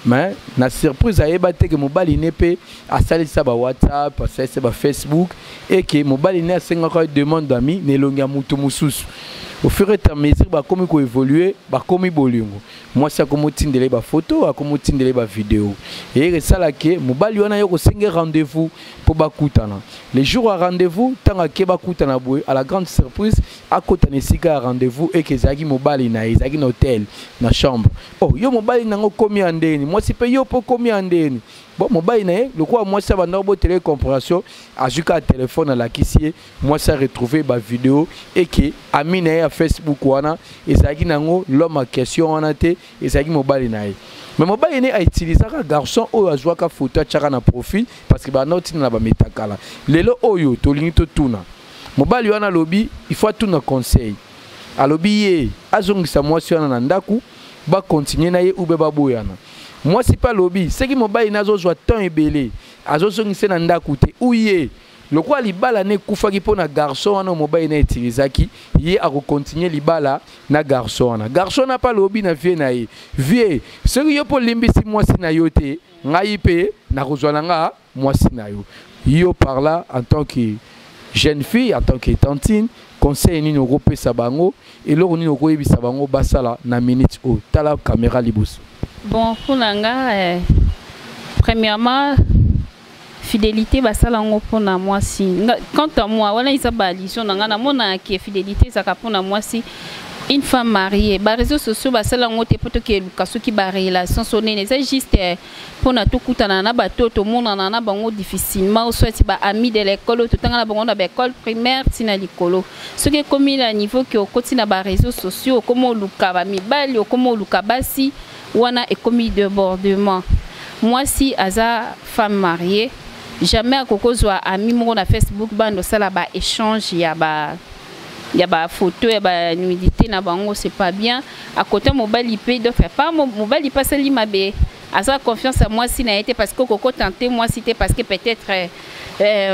A: mais na surprise ayeba te ke mobali ne mpe asalisa ba WhatsApp, asalisa ba Facebook, eke mobali ne asengaka demande d'ami na elongi ya motu mosusu. Au fur et à mesure bakomi koévoluer, bakomi bolingo, mwasi akomi otindela ye bafoto, akomi otindela ye bavideo. Eyeke esalake mobali wana ye kosenge rendez-vous mpo bakutana. Le jour ya rendez-vous, ntango ake bakutana boye, à la grande surprise, akota na esika ya rendez-vous, eke ezalaki mobali na ye, ezalaki na hotel, na chambre. Oh, yo mobali nango okomi ya ndeni? Mwasi mpe, yo mpo okomi ya ndeni? Bon, mobali na ye, lokola mwasi abanda kobotela ye compréhension, azwi kaka telefone, alakisi ye. Mwasi aretrouve bavideo, eke ami na ye ya Facebook wana ezalaki nango l'homme en question wana te, ezalaki mobali na ye. Mais mobali ne autilisaka garçon oyo azwaka photo, atiaka na profil, parce que banda otinda na bametakala. Lelo oyo tolingi totuna mobali wana, alobi il faut atuna conseil. Alobi ye azongisa mwasi wana na ndako, bakontinue na ye ube baboyana. Mwasi mpe alobi soki mobali ne azozwa temps ebele, azozongisa na ndako te, u ye lokola libala ne ekufaki mpo na garçon wana mobali na utilisaki ye, akokontinue libala na garçon wana. Garçon wana mpe alobi na vie na ye: vie, soki yo mpo olimbisi mwasi na yo te, ngai mpe nakozwa na nga mwasi na yo. Yo par là, en tant que jeune fille, en tant que tantine, conseil nini okopesa bango? Eloko nini okoyebisa bango basala na minute oyo? Tala caméra liboso.
E: Bon, mpona nga, premièrement, fidélité basala yango mpona mwasi. Quant à moi, wana eza baallusion na nga. Namonaka ke fidélité ezalaka mpona mwasi, une femme mariée. Baréseaux sociaux basala yango te mpo toki eluka soki barelation so nini. Eza juste mpona tokutana na bato oyo tomonana na bango difficilement, soit baami de l'école oyo totanga na bango na baécole primaire ntina likolo. Soki ekomi na niveau ke okoti na baréseaux sociaux, okómi oluka bamibali, okómi oluka basi, wana ekomi débordement. Mwasi aza femme mariée, jamais akokozwa ami moko na Facebook, bando osala baéchange ya bafoto ya banudité na bango. C'est pas bien. Akota mobali mpe, d'autre part mobali mpe asali mabe, aza confiance ya mwasi na ye te, parce que okokotante mwasi te, parce que peut-être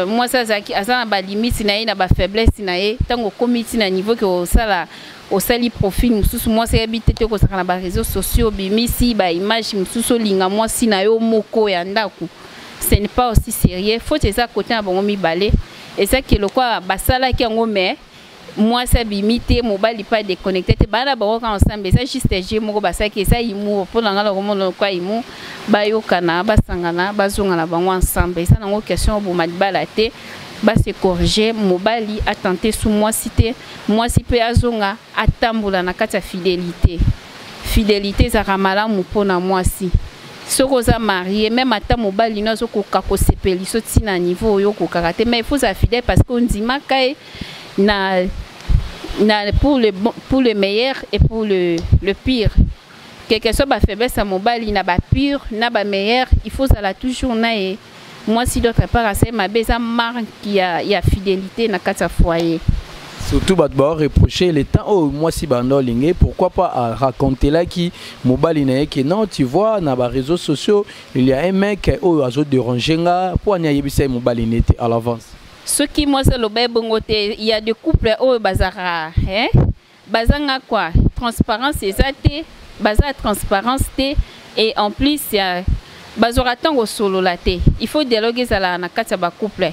E: mwasi azalaki aza na balimite na ye, na bafaiblesse na ye. Ntango okomi ti na niveau ke osala, osali profil mosusu, mwasi ayebi te te, kozalaka na baréseaux sociaux, obimisi baimage mosusu, olinga mwasi na yo moko ya ndako, ce n'est pas aussi sérieux. Faute eza côté na bango mibale. Eza ke lokola basalaki yango, mais Mwasi abimi te, mobali mpe adéconnecte te, bana bango kaka ensemble. Eza juste jeu moko basalaki, eza humour. Mpo na ngai nakomona lokwa humour, bayokana, basangana, bazonga na bango ensemble. Eza nango question oboma libala te, base corriger. Mobali atente su mwasi te, mwasi mpe azonga atambola na kati ya fidélité. Fidélité ezalaka malamu mpona mwasi. Soki oza marié, même ata mobali no azokoka kosepelisa ntina niveau oyo okokaka te, mais il faut ozala fidèle parce que ondimaka ye na pour le bon, pour le meilleur et pour le pire. Quelque soit bafaiblesse ya mobali, na bapire na bameilleur, il faut ozala toujours na ye. Mwasi, d'autre part, asali mabe, eza marque ya fidélité na kati ya foyer.
A: Surtout bato baoreproche le temps oyo mwasi banda olingi, pourquoi pas racontelaki mobali na ye ke non, tu vois, na baréseaux sociaux il y a un mec oyo azodérange nga? Mpo ani ayebisa ye mobali ne te à l'avance?
E: Soki mwasi aloba ye bongo te, il y a des couples oyo bazalaka, hein? Bazanga quoi, transparence eza te, baza transparence te et en plus ya bazwaka ntango osolola te. Il faut dialogue ezalaka na kati ya bacouple.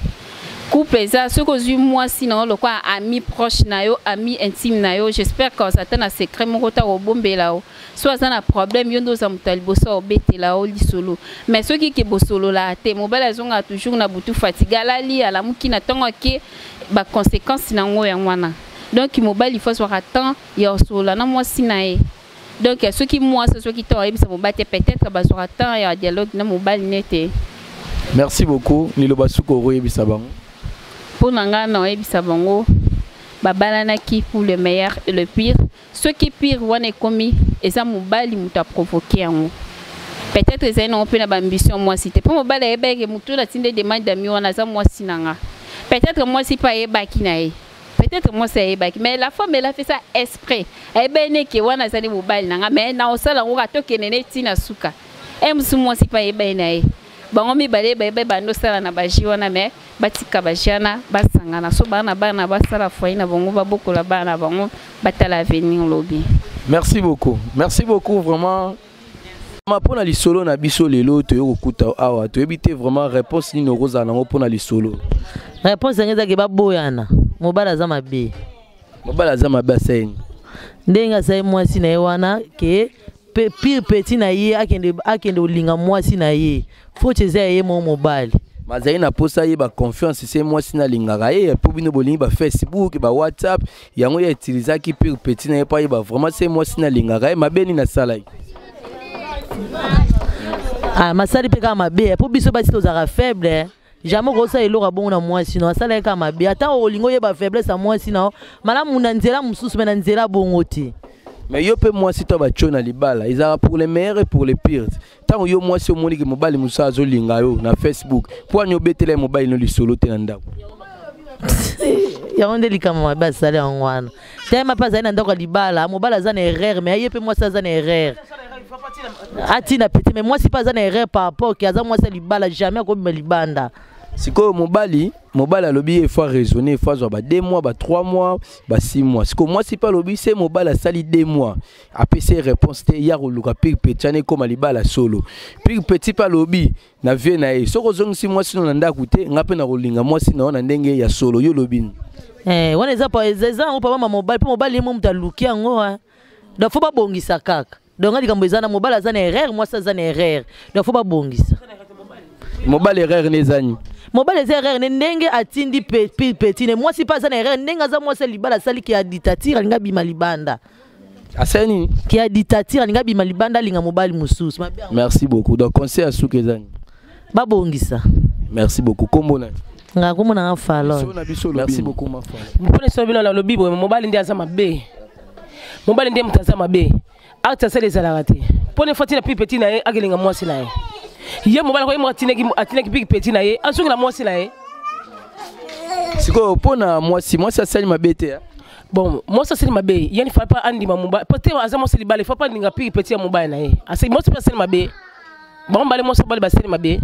E: Couple eza, soki ozwi mwasi na yo lokola ami proche na yo, ami intime na yo, j'espère que oza ata na secret moko ta kobombela yo. So aza na problème, yo nde oza moto ya liboso obetela yo lisolo. Mais soki ke bosolola te, mobali azongaka toujours na butu fatigue, alali, alamuki na ntongo, ake, baconséquence nango yango wana. Donc mobali faut azwaka temps ya kosolola na mwasi na ye. Donc soki mwasi soki ntango ayebisa mobali te, peut-être bazwaka temps ya dialogue na mobali ne te.
A: Merci beaucoup. Liloba suka okoyebisa bango?
E: Mpo na ngai, na oyebisa bango, babalanaki pour le meilleur et le pire. Soki pire wana ekomi, eza mobali moto aprovoke yango. Peut-être ezali nango mpe na baambition mwasi te, mpo mobali ayebaki motu natinde demande d'ami wana aza mwasi na nga. Peut-être mwasi mpe ayebaki na ye, peut-être mwasi ayebaki, mais la femme, elle a fait ça exprès. Ayebaki neke wana azali mobali na nga, mais na osala yango kaka, tokende ne ntina suka. E mosu mwasi mpe ayebaki na ye, bango mibale bayeba bando osala na baji wana, mais batika baji wana, basangana. So bana bana basala foyer na bango, babokola bana na bango, batala avenir lobi.
A: Merci beaucoup, merci beaucoup vraiment. Ma mpona lisolo na biso lelo, toyei kokuta awa, toyebi te vraiment réponse nini okozala nango mpona lisolo.
F: Réponse yango ezaki baboyana, mobali aza mabe.
A: Mobali aza mabe, asali?
F: Ndenge asali mwasi na ye wana ke pire petit na ye akende kolinga mwasi na ye, faute eza ya ye moko mobali.
A: Bazali na posa ye baconfiance se mwasi nalingaka ye, mpo bino bolingi bafacebook, bawhatsapp, yango ye utilisaki pire petit na ye mpo ayeba vraiment se mwasi nalingaka ye. Mabe nini asalaki?
F: Ah, masali mpe kaka mabe, mpo biso basi tozalaka faible. Jamais okosala eloko abongo na mwasi no. Asalaki kaka mabe. Ata olingi oyeba faiblesse ya mwasi na yo malamu na nzela mosusu, me na nzela bongo te.
A: Mais yo mpe mwasi to batio na libala, ezalaka pour le meilleur et pour le pire. Ntango yo mwasi omoniki mobali mosusu azolinga yo na Facebook, mpo ani obetela ye mobali no lisolo te na ndako?
F: Yango nde likambo mabe asali yango wana. Telema mpe azali na ndako ya libala, mobali aza na erreur, mais aye mpe mwasi aza na erreur. Atina petit, mais mwasi mpe aza na erreur par rapport ke aza mwasi ya libala, jamais akobima libanda.
A: Sikoyo mobali alobi ye faut raisonner, faut azwa ba 2 mois, ba 3 mois, ba 6 mois. Sikoyo mwasi mpe alobi se mobali asali 2 mois, apesi ye réponse te, ya koluka pire petit wana ekóma libala solo. Pire petit mpe alobi na vie na ye, soki ozongisi mwasi no na ndako te, nga mpe na kolinga mwasi na yo na ndenge ya solo. Yo olobi nini?
F: Eh, wana eza yango papa ma mobali, mpo mobali ye mo moto aluki yango, hein. Donc faut babongisa kaka. Donc nga likambo eza na mobali aza na erreur, mwasi aza na erreur, donc faut babongisa.
A: Mobali erreur ne ezani?
F: Mobali eza erreur ne ndenge atindi petit ne. Mwasi mpe aza na erreur ndenge aza mwasi ya libala, asaliki ya dictature, alingi abima libanda.
A: Asali nini?
F: Ki ya dictature, alingi abima libanda, alinga mobali mosusu. Mabe yango.
A: Merci beaucoup. Donc conseil ya suka ezani?
F: Babongisa.
A: Merci beaucoup. Kombo nani?
F: Nga komona nga Falon.
A: Merci beaucoup, ma Falon.
G: Mpona so bino nalobi boye, mobali nde aza mabe, mobali nde moto aza mabe. Acte asali ezalaka te, mpona efo atina pire petit na ye akelinga mwasi na ye. Ye mobali akoye moko atinaki pire petit na ye azongela mwasi na ye.
A: Sikoyo mpona mwasi asali mabe te, eh?
G: Bon, mwasi asali mabe, yani faut pas andima mobali po te aza mwasi libala, faut pas andinga pire petit ya mobali na ye. Asali, mwasi mpe asali mabe, bango mibale, mwasi mobali basali mabe.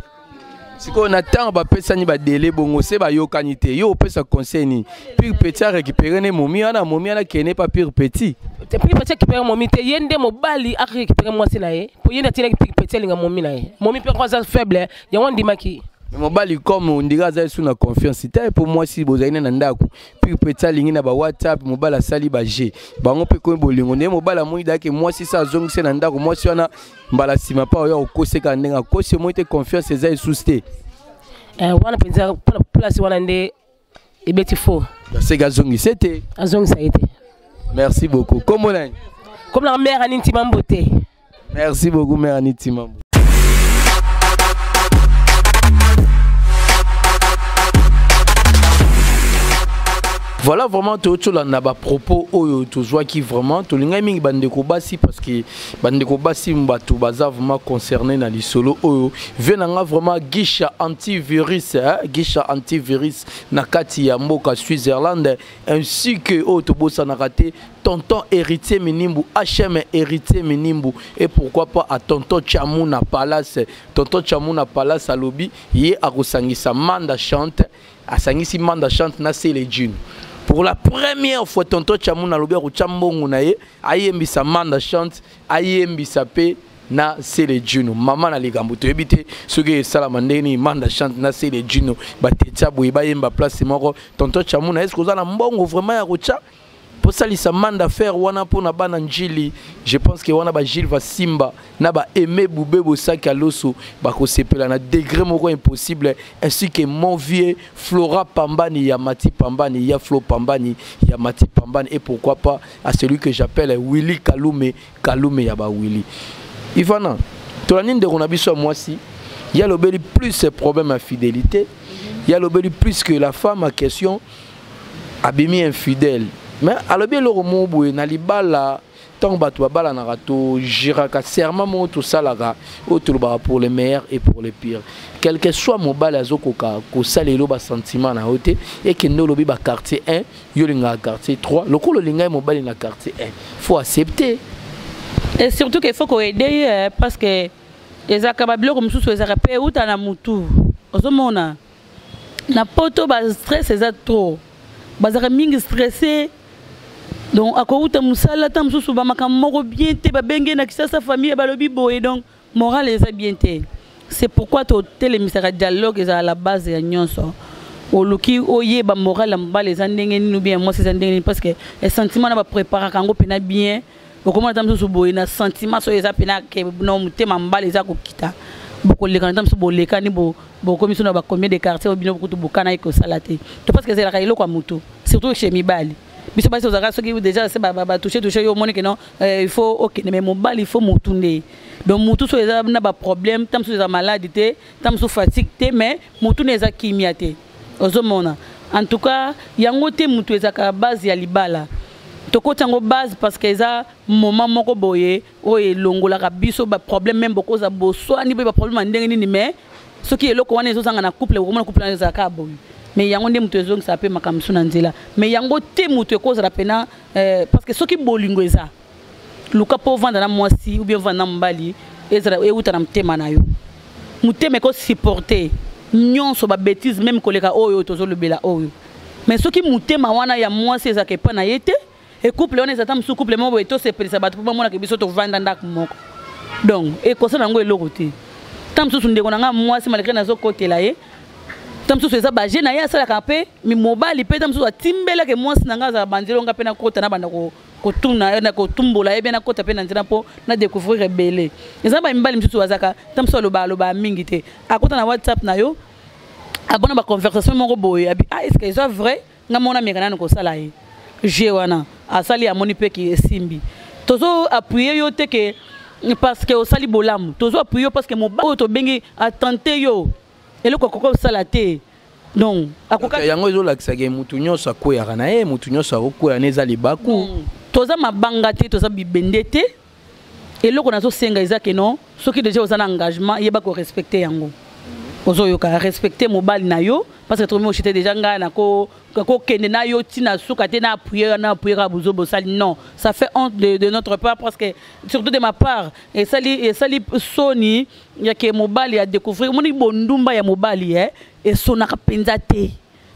A: Sikoyo na ntango bapesani badélai bongo, se bayokani te, yo opesa conseil nini? Pire petit arécupéré ne momi wana, momi wana kene pa pire petit.
G: Te, pire petit arécupéré momi te. Ye nde mobali arécupéré mwasi na ye, po ye nde atinaki pire petit alinga momi na ye. Momi mpe aza faible, yango andimaki.
A: Mobali comme ondira aza lisusu na confiance te mpo mwasi bozali ne na ndako puis petit alingi na ba WhatsApp, mobali asali ba G bango mpe komi bolingo nde mobali amoni dake mwasi sa azongisi na ndako, mwasi wana mbala nsima mpa oyo akokoseka ndenge akosi, omoni te confiance eza lisusu te.
G: Wana mpenza mpona place wana nde ebeti faux.
A: Baseki azongisi te.
G: Azongisa ye te.
A: Merci beaucoup. Kombo nani?
G: Kombo nanga mare Ani Ntima Mbote.
A: Merci beaucoup, mare Ani Ntima Mbote. Voilà, vraiment tozolanda bapropos oyo tozwaki. Vraiment tolingai mingi bandeko basi, parce que bandeko basi bato baza vraiment concerné na lisolo oyo. Vie na nga vraiment Guicha antivirus, hein? Guicha antivirus na kati ya mboka Switzerland, ainsi que oyo tobosanaka te, tonton Héritier Minimbu, HM Héritier Minimbu, et pourquoi pas à tonton Chamuna Palace. Tonton Chamuna Palace alobi ye akosangisa Manda Chante, asangisi Manda Chante na Sele June pour la première fois. Tonton Chamuna alobi akotya mbongo na ye, ayembisa Manda Chante, ayembisa mpe na Sele Juno. Mama na likambo toyebi te soki esalama ndenge nini. Manda Chante na Sele Juno batetia boye, bayemba place moko. Tonton Chamuna, est ce oza na mbongo vraiment ya kotya posalisa Manda faire wana mpona bana Njili? Je pense que wana bagile vasimba na baaime bube bosaki ya loso bakosepela na degré moko impossible, ainsi que mon vieux Flora Pambani ya Mati Pambani, ya Flo Pambani ya Mati Pambani, et pourquoi pas à celui que j'appelle Willy Kalume, Kalume ya ba Willy. Ivana, tolandi ndeko na biso ya mwasi, ya lobeli plus problème ya fidélité, ya lobeli plus que la femme en question abimi infidèle, mais alobi eloko moko boye na libala. Ntango bato babalanaka, togiraka serment moko, tosalaka oyo tolobaka pour le meilleur et pour le pire. Quel que soit mobali azokoka kosala elo basentiment na yo te, ekende olobi baquartier 1, yo olingaka quartier 3, lokola olingai mobali na quartier 1, faut accepter.
B: Et surtout qu'il faut koaider ye, parce que ezalaka babiloko mosusu ezalaka mpe euta na mutu. Ozomona na poto bastress eza trop, bazalaka mingi stressé. Donc akouta mosala, ata mosusu bamakambo moko bien te, babenge na Kisasa, famille balobi boye, donc moral eza bien te. C'est pourquoi totelemisaka dialogue, ezala la base ya nyonso. Oluki oyeba moral ya mobali eza ndenge nini, ou bien mwasi eza ndenge nini, parce que sentiment na bapréparaka yango mpena bien. Okomona ata mosusu boye na sentiment soki eza mpena ke na motema mobali eza kokita, bokolekana, ata mosusu bolekani, bokomi so na bacombien de quartier bino kutu bokana ekosala te to, parce que ezalaka eloko ya motu, surtout chez mibali. Biso basi ozalaka soki déjà se batouche touche yo, omoni ke non, il faut okende. Mais mobali, il faut motu nde. Donc motu so eza na baproblème, ta mosusu eza malade te, ta mosusu fatigue te, mais motu nde eza kimia te. Ozomona, en tout cas yango te motu ezalaka base ya libala. Tokoti yango base parce que eza moment moko boye oyo elongolaka biso baproblème. Même bokoza boswani mpe baproblème ya ndenge nini, mais soki eloko wana ezozanga na couple, okomona couple wana ezalaka boye. Mais yango nde moto ezongisaka mpe makambo mosusu na nzela, mais yango te moto ekozala mpena, parce que soki bolingo eza, luka mpo ovanda na mwasi ou bien ovanda na mobali, ezala euta na motema na yo. Motema ekosupporte nyonso, babêtise même koleka oyo tozolobela oyo. Mais soki motema wana ya mwasi ezalaka epa na ye te, ecouple wana eza ta mosusu couple moko boye tosepelisa bato mpo bamonaka biso tovanda ndako moko, donc ekosala yango eloko te. Ta mosusu ndeko na nga mwasi, malgré nazokotela ye, ta mosusu eza baje na ye asalaka mpe mobali mpe ta mosusu atimbelaka mwasi na nga azala banzela nga mpe nakota na banda kotuna na kotumbola ye mpe nakota mpe na nzela mpo na découvrir ebele. Eza bamibali mosusu bazalaka ta mosusu aloba aloba mingi te, akota na WhatsApp na yo, abona baconversation moko boye, abi: "Ah, est ce que eza vrai?" Nga mona meka nanu kosala ye je wana asali, amoni mpe ke esimbi. Tozo appuyer yo te ke parce que osali bolamu, tozo appuyer yo parce que mobali oyo tobengi atente yo eloko akoki kosala te. Donc
A: akoka yango ezolakisaka motu nyonso akweyaka na ye, motu nyonso akokwea na eza libaku.
B: Toza mabanga te, toza bibende te. Eloko nazosenga eza ke non, soki déjà oza na engagement, yeba korespecte yango. Ozoyoka, respecte mobali na yo, parce que tokomi oshite déjà. Ngai nakokende na yo ntina suka te, na appuyer na appuyer kaka bozo bosali. Non, ça fait honte de notre part, parce que surtout de ma part esali esali soni yake mobali adécouvrir. Omoni bondumba ya mobali esonaka mpenza te,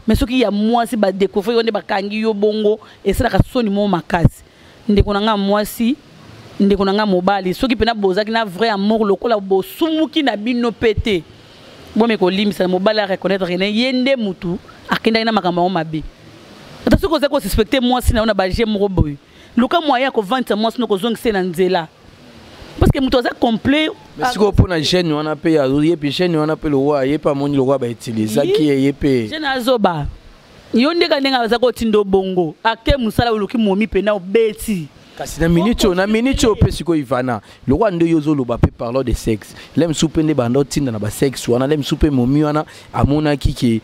B: mais soki ya mwasi badécouvrir yo nde bakangi yo bongo, esalaka soni moko makasi. Ndeko na nga mwasi, ndeko na nga mobali, soki mpena bozalaki na vrai amour, lokola bosumuki na bino mpe te. Bomeka kolimbisa mobali, areconnaître ke ye nde mutu akendaki na makambo yango mabe. Ata soki oza kosuspecte mwasi na yo na baje moko boye, luka moyen ya kovandisa mwasi no, kozongisa ye na nzela, parce que moto aza complet.
A: Mais sikoyo, mpo na jeune wana mpe, ye mpe jeune wana mpe, lokwa ye mpe amoni lokwa bautilisaki ye, ye mpe.
B: Jeune azoba yo ndeka ndenge aza kotinda obongo ake mosala, oluki momi mpena obeti.
A: Kasi na minute oyo, na minute oyo mpe sikoyo, Ivana, lokwa nde yo ozoloba mpe, parlant de sexe, le mosusu mpe nde banda otinda na basexe wana, le mosusu mpe momi wana amonaki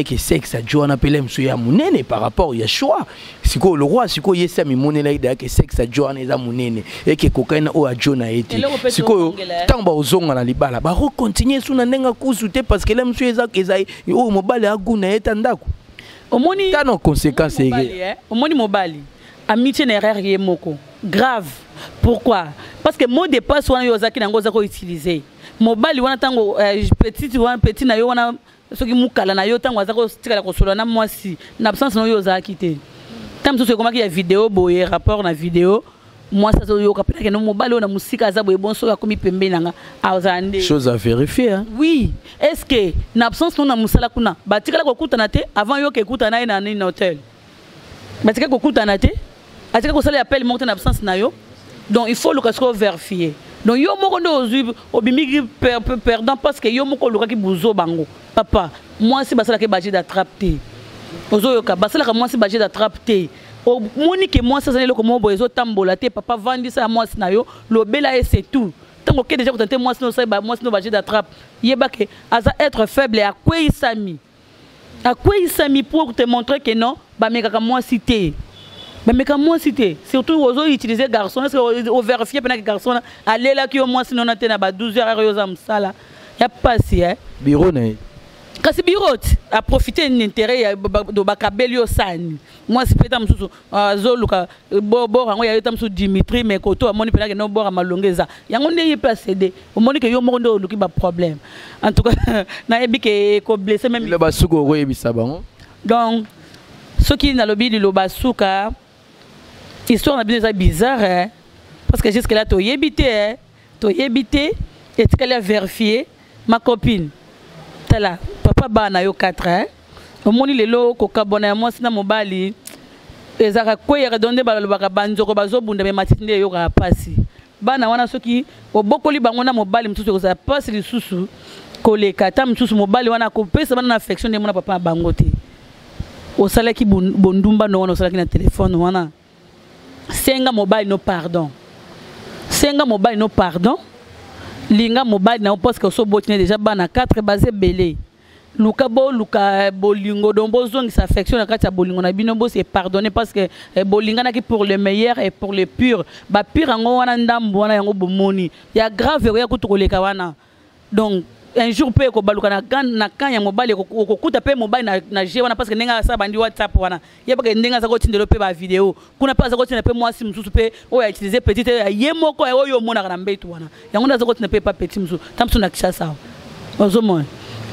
A: ke sexe ajo wana mpe le mosusu ya monene par rapport ya choix. Sikoyo lokwa sikoyo ye si amimonelaki daya ke sexe ajo wana eza monene, eke ekokani na oyo ajo na ye te.
B: Eloko mpe
A: Sikoyo
B: tozongela, eh.
A: ntango bakozonga na libala, bakocontinue su na ndenge akusu te, parce que le mosusu eza oyo mobali agu na ye ta ndako.
B: Omoni
A: tano conséquence.
B: Mobali,
A: eke
B: eh, omoni mobali amitie na erreur ye moko grave. Pourquoi? Parce que mot de passe wana yo ozalaki nango, oza koutilize mobali wana ntango petite wana, petit na yo wana, soki mokala na yo, ntango aza kotikala kosolola na mwasi na absence na oyo ozalaki te, ntango mosusu ekomaki ya video boye, rapport na video, mwasi azoyoka mpe nakende mobali oyo na mosika aza boye. Bon, soki akomi pembeni na nga, azala nde
A: Chose à vérifier, hein?
B: Oui, est ce que na absence no na mosala kuna batikala kokutana te? Avant yoka ekutana ye na nini, na hotel, batikali kokutana te? Atikali kosala appel moko te na absence na yo? Donc il faut oluka sikoyo vérifier. Donc yo moko nde ozwi, obimiki perdant, parce que yo moko olukaki buzo bango. Papa, mwasi basalaki bajeu d'attrape te. Ozoyoka, basalaka mwasi bajeu d'attrape te. Omoni ke mwasi azali eloko moko boye ezotambola te, papa, vandisa ya mwasi na yo, lobela ye, c'est tout. Ntango oke deja kotante te mwasi no, osali mwasi no bajeu d'attrape, yeba ke aza être faible, akweyisami, akweyisami, pour te montrer que non, bamekaka mwasi te, bameka mwasi te. Surtout ozo utiliser garçon, est ce que ovérifie mpena ke garçon wana alelaki yo mwasi nona te na ba 12 heures oyo oza mosala ya pasi, eh?
A: Bureau na ye.
B: Kasi bureau ti aprofite na intérêt ya do bakabeli yo sani. Mwasi mpe ta mosusu azoluka bor yango ya yo, ta mosusu Dimitri, mais koto amoni mpena ke no bor ya malongo eza yango nde ye mpe acéder. Omoni ke yo moko nde oluki baproblème. En tout cas, nayebi ke ekoblesse même.
A: Liloba suka okoyebisa bango?
B: Donc soki nalobi liloba suka, histoire na bino eza bizarre, eh? Parce que jusque là toyebi te, eh? Toyebi te, etikali ya vérifier. Ma copine, tala papa bana na yo 4, eh? Omoni lelo kokabwana ya mwasi na mobali ezalaka kweyaka. Donc nde balobaka banzoko bazobunda, me matiti nde eyokaka mpasi. Bana wana, soki obokoli bango na mobali mosusu, ekozala mpasi lisusu koleka. Ata mosusu mobali wana akopesa bana na affection nde mona papa na bango te. Osalaki bondumba no wana, osalaki na telefone wana, senga mobali no pardon, senga mobali no pardon, linga mobali na yo, parce que oso oboti ne déjà bana 4, baza ebele. Luka, boluka bolingo, donc bozongisa affection na kati ya bolingo na bino, bose pardonner, parce que bolinganaki pour le meilleur et pour le pire. Bapire yango wana, ndambu wana yango bomoni ya grave ekoya kutu koleka wana. Donc un jour mpe ekobaluka na kan ya mobali, okokuta mpe mobali na je wana, parce que ndenge asala bandi WhatsApp wana, yebaka ndenge aza kotindela mpe bavideo kuna, mpe aza kotinda mpe mwasi mosusu mpe oyo autilize petit ya ye moko oyo omonaka na mbetu wana, yango nde aza kotinda mpe pa petit mosusu, ta mosusu na Kinshasa awa. Ozomona,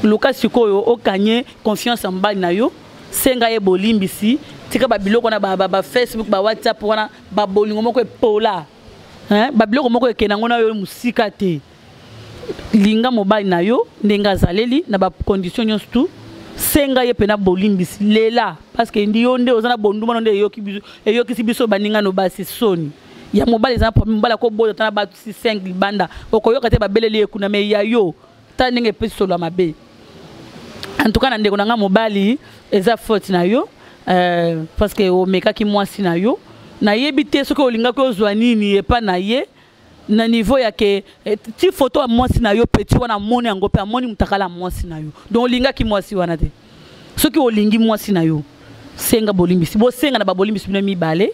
B: luka sikoyo okanye confiance ya mobali na yo, senga ye bolimbisi, tika babiloko wana, bafacebook, bawhatsapp wana, babolingo moko epola, babiloko moko ekende yango na yo mosika te. Linga mobali na yo ndenge azaleli na bacondition nyonso tu, senga ye mpena bolimbisi lela, parce que ndi yo nde oza na bonduma no nde eyokisi biso baninga no basi soni. Ya mobali eza na problème, mobali akoboya ta na bato si 5 libanda, okoyoka te babeleli ye kuna, mais ya yo, tala ndenge epesi solo ya mabe. En tout cas, na ndeko na nga mobali, eza faute na yo, parce que omekaki mwasi na yo. Nayebi te soki olingaki ozwa nini epa na ye na niveau ya ke ti photo ya mwasi na yo, petit wana amoni yango mpe amoni mutakala ya mwasi na yo. Donc olingaki mwasi wana te. Soki olingi mwasi na yo, senga bolimbisi, bosenga na babolimbisi bino mibale,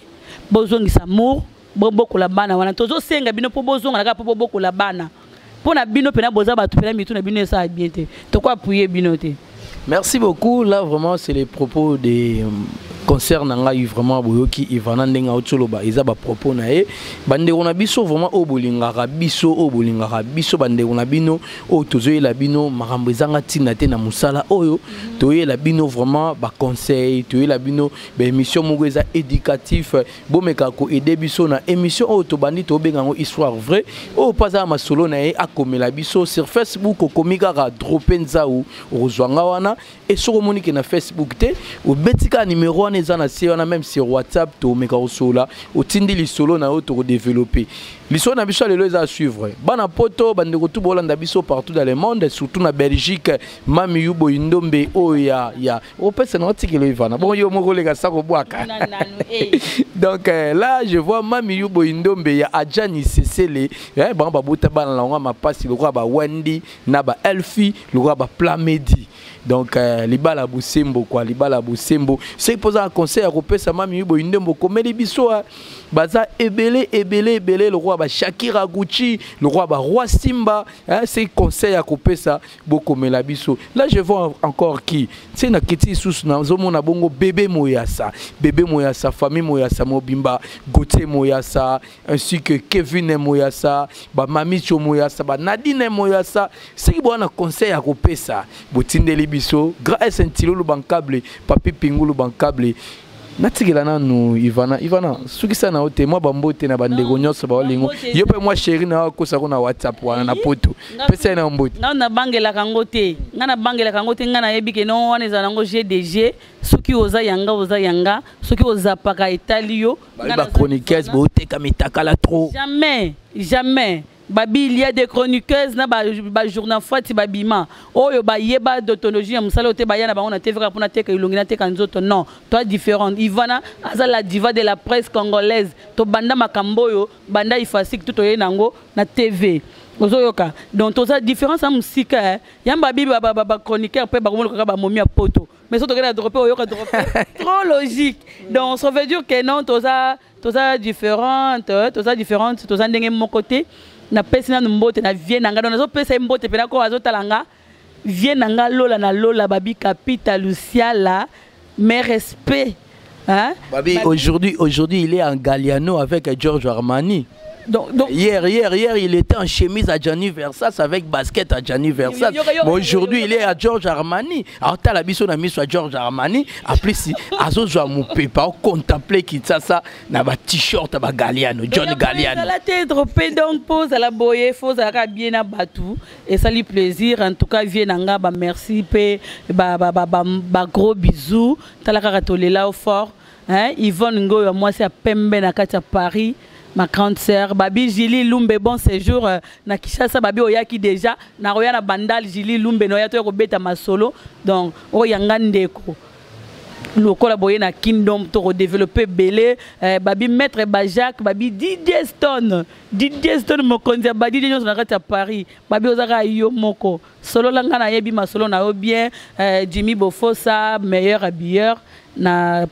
B: bozongisa amour, bobokola bana wana. Tozosenga bino mpo bozonga na kaka mpo bobokola bana mpo na bino mpena boza bato mpena mitu na bino esala bien te, tokoappuye bino te.
A: Merci beaucoup. Là, vraiment, c'est les propos de Concert na ngai vraiment boyoki Ivana ndenge auti oloba, eza bapropos na ye. Bandeko na biso vraiment oyo bolingaka biso, oyo bolingaka biso, bandeko na bino oyo tozoyela bino makambo ezanga ntina te na mosala oyo, toyela bino vraiment baconseil, toyela bino baémission moko eza éducatif. Bomeka koaider biso na émission oyo tobandi, tobenga yango Histoire Vraie. Oyo mpo aza na masolo na ye, akomela biso sur Facebook. Okomi kaka Drope Nzau, okozwa nga wana. E soki omoni ke na Facebook te, obeti kaka numéro wana eza na se wana. Même sur WhatsApp, tomeka kosola, otindi lisolo na yo, tokodévelopper lisolo na biso ya lelo. Eza à suivre. Bana Poto, bandeko tu bolanda biso partout dans le monde, surtout na Belgique, mami Yubo Indombe oyo ya opesa na otikelo Ivana. Bon, yo moko oleka sa kobwaka. Donc là je vois mami Yubo Indombe ya Adjani Sesele, bango babota bana na bango mapasi lokola ba Wendi na ba Elfi, lokola ba Plamedi. Donc libala bosembo quoi, libala bosembo. Soki mpoza na conseil ya kopesa mami Yubo Indombe, okomeli biso. Baza ebele ebele ebele lokola ba Shakira Gucci, lokola ba Roi Simba, hein. C'est conseil ya kopesa, bokomela biso. Là je vois encore qui ti na kiti lisusu, nazomona bongo bébé Moyasa, bébé Moyasa, famille Moyasa mobimba, Gautier Moyasa ainsi que Kevin Moyasa, bamamicho Moyasa, banadine Moyasa. Soki boza na conseil ya kopesa, botindeli biso. Grand Ntilolu bankable, Papi Pingulu bankable. Natikela nanu Ivana. Ivana, sukisa na yo te, mwa bambote na bandeko nyonso baolingo yo mpe mwa chéri na yo akosako na WhatsApp wana na Poto, pesa ye na mbote.
B: Ngai nabangelaka yango te, ngai nabangelaka yango te. Ngai nayebi ke no wana ezala yango GDG. Soki oza yanga, oza yanga. Soki ozapaka, etali yo.
A: Bachroniqueuse booteka mitakala trop.
B: Jamais, jamais. Babi, il y a des chroniqueuses na bajournal fati babima oyo bayeba déontologie ya mosala oyo te. Baya na bango na TV kaka mpona teka elongi na teka nzoto. Non, toi différente. Ivana aza la diva de la presse congolaise. Tobanda makambo oyo banda ifasik to toye nango na TV, ozoyoka. Donc toza différence ya mosika. Yamba bibi bachroniqueur mpe bakomona kaka bamomi ya Poto, mais so tokende na Drope, oyoka Drope trop logique. Donc ça veut dire que non, toza différente, toza différente, toza ndenge moko te. Napesi nanu mbote na vie na nga. Donc nazopesa ye mbote mpena ko azotala nga, vie na nga Lola na Lola, babi Kapita Luciala, mes respects, hein?
A: Babi, aujourd'hui, il est en Galliano avec Giorgio Armani.
B: Donc,
A: hier, il était en chemise à Gianni Versace avec basket à Gianni Versace. Mais aujourd'hui, il est à George Armani. Alors, t'as la biso na miso à George Armani. En plus, azozwa mupepa, contempler Kinshasa na ba t-shirt ba Galliano, John Galliano.
B: La tête droppé. Donc pose à la boye, faut ça bien na batu et ça lui plaisir. En tout cas, vie na nga ba merci pe ba ba ba ba, ba gros bisous. Tala kaka tolela au fort. Hein, Yvonne Ngoyo, moi c'est à Pembe na kati Paris. Ma grande sœur babi Jili Lumbe, bon séjour na Kinshasa. Babi oyaki déjà na roya na Bandal. Jili Lumbe noya to kobeta masolo. Donc oyo yanga ndeko lokola boye na Kingdom, to redévelopper belé. Babi maître Bajak, babi Didier Stone, Didier Stone mokonzi ya badidie nyonso na kati ya Paris. Babi ozaka yo moko solo la nga nayebi masolo na yo bien. Jimmy Bofosa, meilleur habilleur na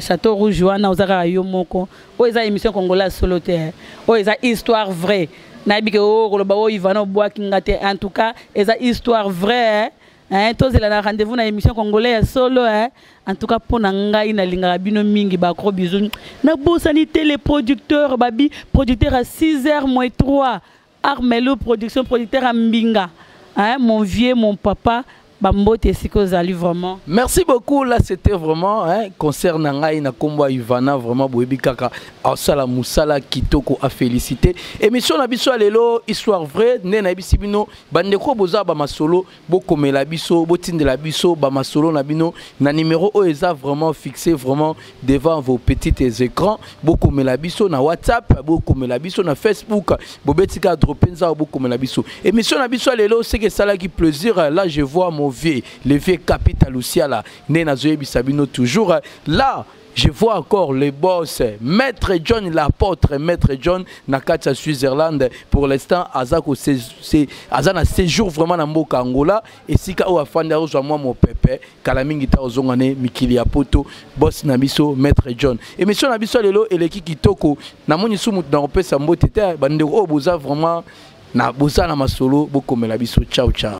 B: Château Rouge wana, oza kaka yo moko. Oyo eza émission congolais solo te, oyo eza Histoire Vraie. Nayebi ke oyo koloba oyo Ivana obwaki nga te. En tout cas eza Histoire Vraie, hein? Tozela na rendez-vous na émission congolais ya solo, hein? En tout cas mpo na ngai nalingaka bino mingi, bagros bisous. Nabosani te les producteurs, babi producteur à 6 h moins 3, Armelo Production, producteur à Mbinga, hein? Mon vieux, mon papa, bambote esika ozali vraiment.
A: Merci beaucoup. Là c'était vraiment, hein, concert na ngai na kombo ya Ivana. Vraiment boyebi kaka asala mosala kitoko, a félicité. Émission na biso ya lelo, Histoire Vraie, nde nayebisi bino. Bandeko boza bamasolo, bokomela biso, botindela biso bamasolo na bino na numéro oyo eza vraiment fixé vraiment devant vos petits écrans. Bokomela biso na WhatsApp, bokomela biso na Facebook, bobetika Drope Nzao, bokomela biso. Émission na biso ya lelo seke esalaki plaisir. Là je vois mon vieux, le vieux Capital Luciala, nde nazoyebisa bino toujours. Là je vois encore le boss, Maître John l'apôtre, Maître John na kati ya Switzerland. Pour l'instant, aza ko aza na séjour vraiment na mboka Angola, esika oyo afandi azozwa mwa mopepe kala mingi ta ozonga ne mikili ya Poto. Boss na biso Maître John. Émission na biso lelo eleki kitoko. Namoni su mutu na kopesa mbote te. Bandeko oyo boza vraiment na boza na masolo, bokomela biso. Ciao ciao.